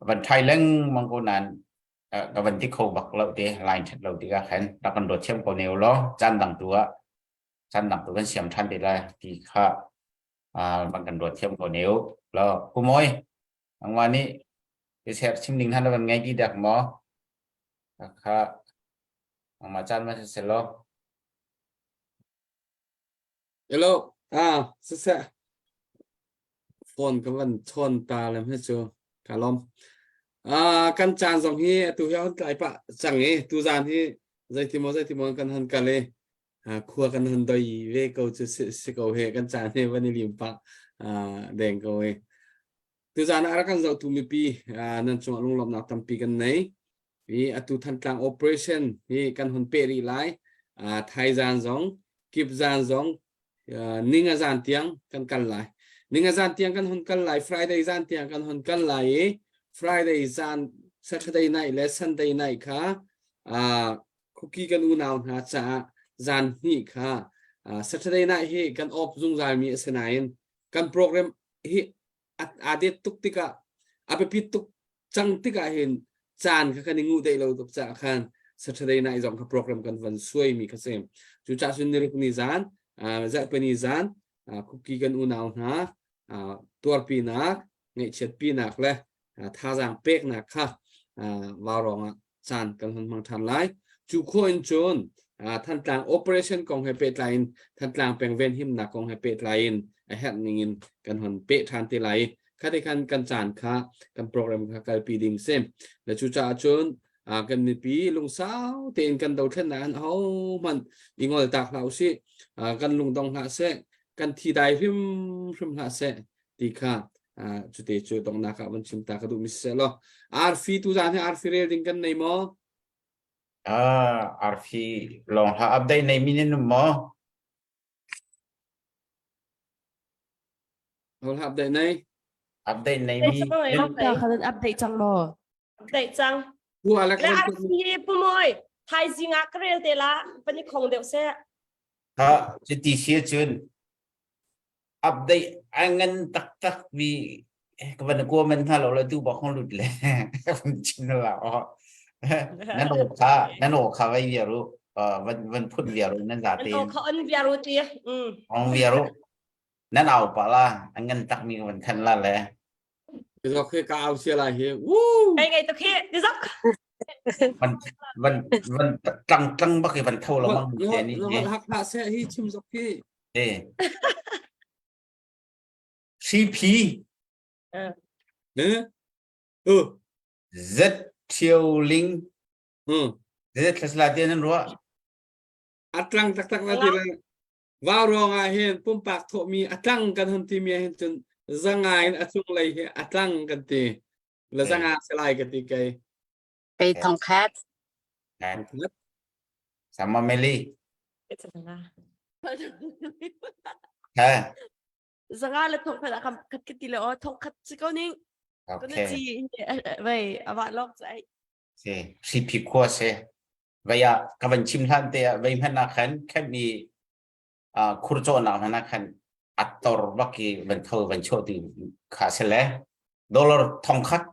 van ṭhai lengmang ko nain ka van ti kho bak lo te line ṭhat lo tikah khan rak kan dawt thiam ko ne u law caan dang tu ah caan dang tu kan siam ṭhan te lai ti kha van kan ruat thiam ko ne u law Pu Mawi nangmah nih biaser chim ding hna na van ngei ti dak maw kha nangmah caan ma si law Hello ah siseh phone ka van chawn ta lem hi cu ka lawm. Ah kan caan zong hi atu hi hon tlai pah cang i tuzaan hi zeiti maw zeiti maw kan hon kal i khua kan hon doi ve ko cu si, si ko he kan caan hi van i lim pah deng ko i tuzaan ah rak kan zohtu mipi nan cungah lunglawmhnak tampi kan nei i atu Thantlang operation hi kan hun peh rih lai thaizaan zong kip zaan zong ninga zan tiang kan kal lai ninga zan tiang kan hun kal lai friday zan tiang kan hun kal lai i friday zan saturday night le sunday night kha kuki kan unau hna caah zan hnih kha saturday night hi kan off zungzal mi a si nain kan program hi aa det tuk tikah a biapit tuk cang tikah hin caan kha kan i nguh deih lo tuk caah khan Saturday night zong kha program kan van suai mi kha si. Cucaah cun niruk ni zan, zarhpini zan, kuki kan unau hna tuarpinak, ngaihchiatpinak le thazaang peknak kha vaurawng ah caan kan hun hmang ṭhan lai. Cu khawh in cun Thantlang operation kong he pehtlai in Thantlang peng venhimnak kong he pehtlai in a herh ning in kan hun peh ṭhan te lai. Khati khan kan caan kha kan program kha kalpi ding si. Le cucaah cun kan mipi lungsau tein kan dothlennak an hohmanh i ngol tak hlah usih. Kan lungdong hlah seh, kan thi dai hrimhrim hlah seh ti kha cute cu donghnak ah van chim ta ka duh mi siseh law arfi tu zan hi arfi rel ding kan nei maw ah arfi lawng hla update nei mi nan um maw Hol update nei update nei mi ta khan update cang maw update cang Pu Alex le arfi pu moi thaizing ah ka rel te la pani khong deuh se ha cuti si cun update a ngan taktak mi ka van kua man hna lo le tu bak hong lut le van chin la o nan o kha nan o kha vai viaru van van phut viaru nan za te nan o kha on viaru ti um on viaru nan au pa la an ngan tak mi van khan la le Zok he ka au sia lai hi woo ngai ngai to khi ni zok van van van tlang tlang bak i van tho lo mang te ni hak hlah seh hi chim zok hi eh CP eh uh Z Thio Ling hmm Z thlasla te nan ruah atlang taktak na ti la Vau ruang ah hin pumpak thawhmi a tlang kan hun timi ah hin cun zanga in a cunglei hi a tlang kan ti. La zanga si lai ka ti kei. Kei thong khat. Sama Meli. Ha. Zanga le thong khat akam khat ka ti le o thong khat si ko ning. Okay. Ci vei awa lok chai. Si si phi khua se. Vei ah ka van chim hlan te ah vei hman ah khan khan mi khur cawhnak hman ah khan. A tor bak i van tho van chuah tu kha se le dollar thong khat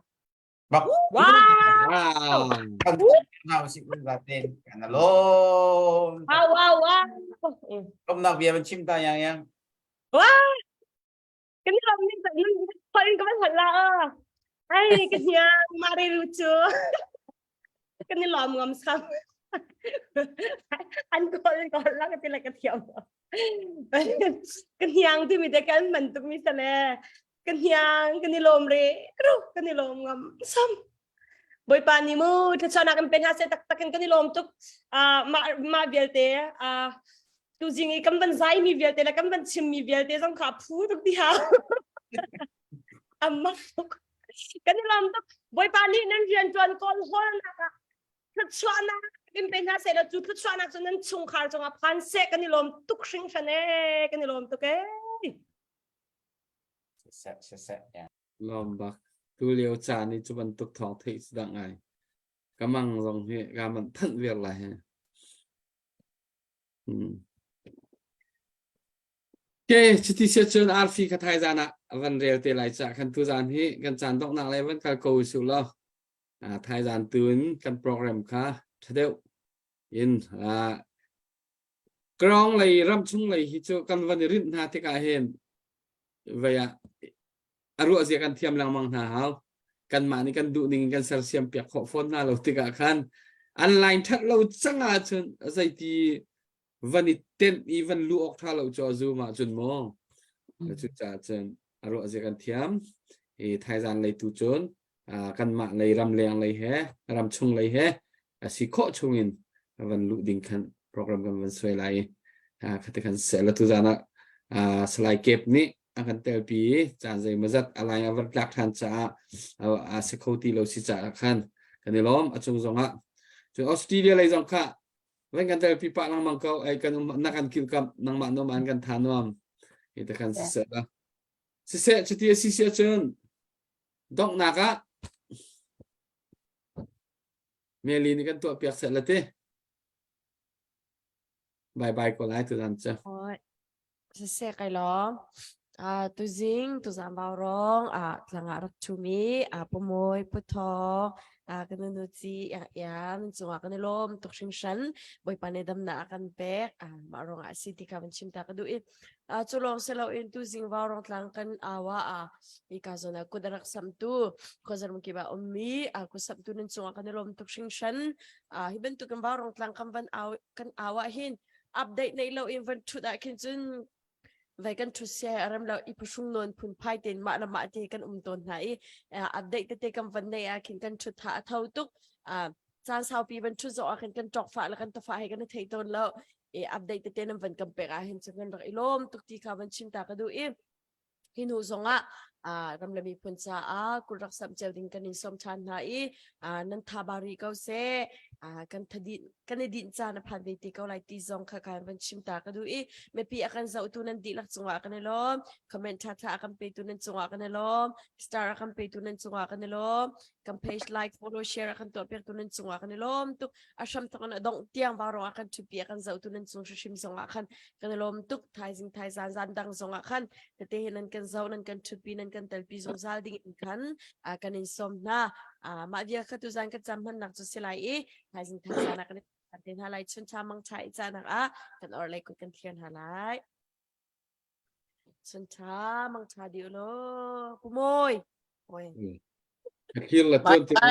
bak. Wow! Wow. Ngau si kun za ten kan lom. Wow wow wow. Lomnak bia van chim ta yang yang. Wow! Kan lom ni nan paling ka van la. Ai ka hiang mari lucu. Kan ni lom ngam sam. An kol kol la ka ti la ka thiam. Kan hiang ti mi te kan man tuk mi sale. Kan hiang kan ni lom re. Ru kan ni lom ngam sam. Bawipa nih mu thluachuahnak in pe hna seh taktak in kan i lawm tuk. Uh, mah mah vialte uh, tuzing i kan van zai mi vialte le kan van chim mi vialte zong kha phu tuk ti hau. Amak tuk. Kan i lawm tuk. Bawipa nih nan rian tuan kawl hawlnak ah thluachuahnak in pe hna seh law cu thluachuahnak cu nan chungkhar cungah phan seh kan i lawm tuk hringhran ee kan i lawm tuk ee. Siseh, siseh, yeah. Lawm bak. Tu lio caan i cu bantuk thawng theih cu dah ngai. Ka mang zong hi ka manh thanh viar lai he. Hmm. Ke chiti sia cun arfi kha thai zan ah van rel te lai ca khan tu zan hi kan caan donghnak lai van kal ko su law thai zan tu in kan program kha thadeuh in krong lei ramchung lei hi cu kan van i rinh hna tikah hin vei ah a ruah zia kan thiam lengmang hna hau kanmah nih kan duh ning in kan sersiam piak khawh fawn hna lo tikah khan an line that lo cang ahcun zeiti van i tenh i van lu awk tha lo cu a zoom ahcun maw cu caah cun a ruah zia kan thiam i thaizan lei tu cun kanmah lei ram leng lei he ram chung lei he a si khawh chungin van luh ding khan program kan van suai lai i khati khan seh la tu zan ah Salai Kep nih a kan telpi i caan zeimawzat a lai a van tlak ṭhan caah a si kho ti lo si caah khan kan i lawm a cung zongah cun Australia lei zong kha van kan telpi pah lengmang ko ai kan um na kan kilkamh nangmah nuam an kan tha nuam hi te khan siseh la siseh cuti a si si ahcun donghnak ah Meli nih kan tuah piak seh la ti. Bye bye ko lai tu zan cu. Oi. Siseh kai lawm. Uh, tuzing tuzan vau rong uh, tlangah rak thumi uh, pumawi puthaw uh, kan nu ci yang yang cungah kan i lawm tuk hringhran bawipa nih damnak a kan pek uh, mah rong ah si ti kha van chim ta ka duh i uh, cu lawng si loin tuzing vau rong tlang kan awa a ika zawn ah kut a rak samtu khuazaram kip ah ummi a kut samtu nan cungah kan i lawm tuk hringhran hi bantuk in vau rong tlang kan van au kan au ah hin update nei lo in van thut ah khin cun vai kan thut sia a rem lo i phuhrung nawn phun phai ten mah le mah te kan um tawn hna i update tete kan van nei ah khin kan thut tha a tho tuk caan saupi van thut zawh ah khin kan ṭok fa le kan tafa he kan i thei tawn lo i update tete nan van kan pek ah hin cun kan rak i lawm tuk ti kha van chim ta ka duh i Hi hnu zongah ram le miphun caah kut rak samh cio ding kan in sawm ṭhan hna i nan tha ba rih ko seh. Kan thadin kan i dinh caan a phan ve te ko lai ti zong kha kan van chim ta ka duh i mipi a kan zohtu nan dihlak cungah kan i lawm. Comment ṭhaṭha a kan petu nan cungah kan i lawm. Star a kan petu nan cungah kan i lawm. Kan page like, follow, share a kan tuah piaktu nan cungah kan i lawm tuk. A hram thawk in a dongh tiang vaurawng a kan ṭhupi a kan zohtu nan cung hrimhrim zongah khan kan i lawm tuk thaizing thaizan zan dang zongah khan tete he nan kan zoh nan kan ṭhutpi nan kan telpi zungzal ding in khan kan in sawm hna mah vial kha tuzan kan cam hmannak cu si lai i thaizing thaizan ah kan te hna lai chun tha mang tha i canak ah kan or lei kut kan thlir hna lai chun tha mang tha di lo pu moi oi Ka thlir la tuan te Bye.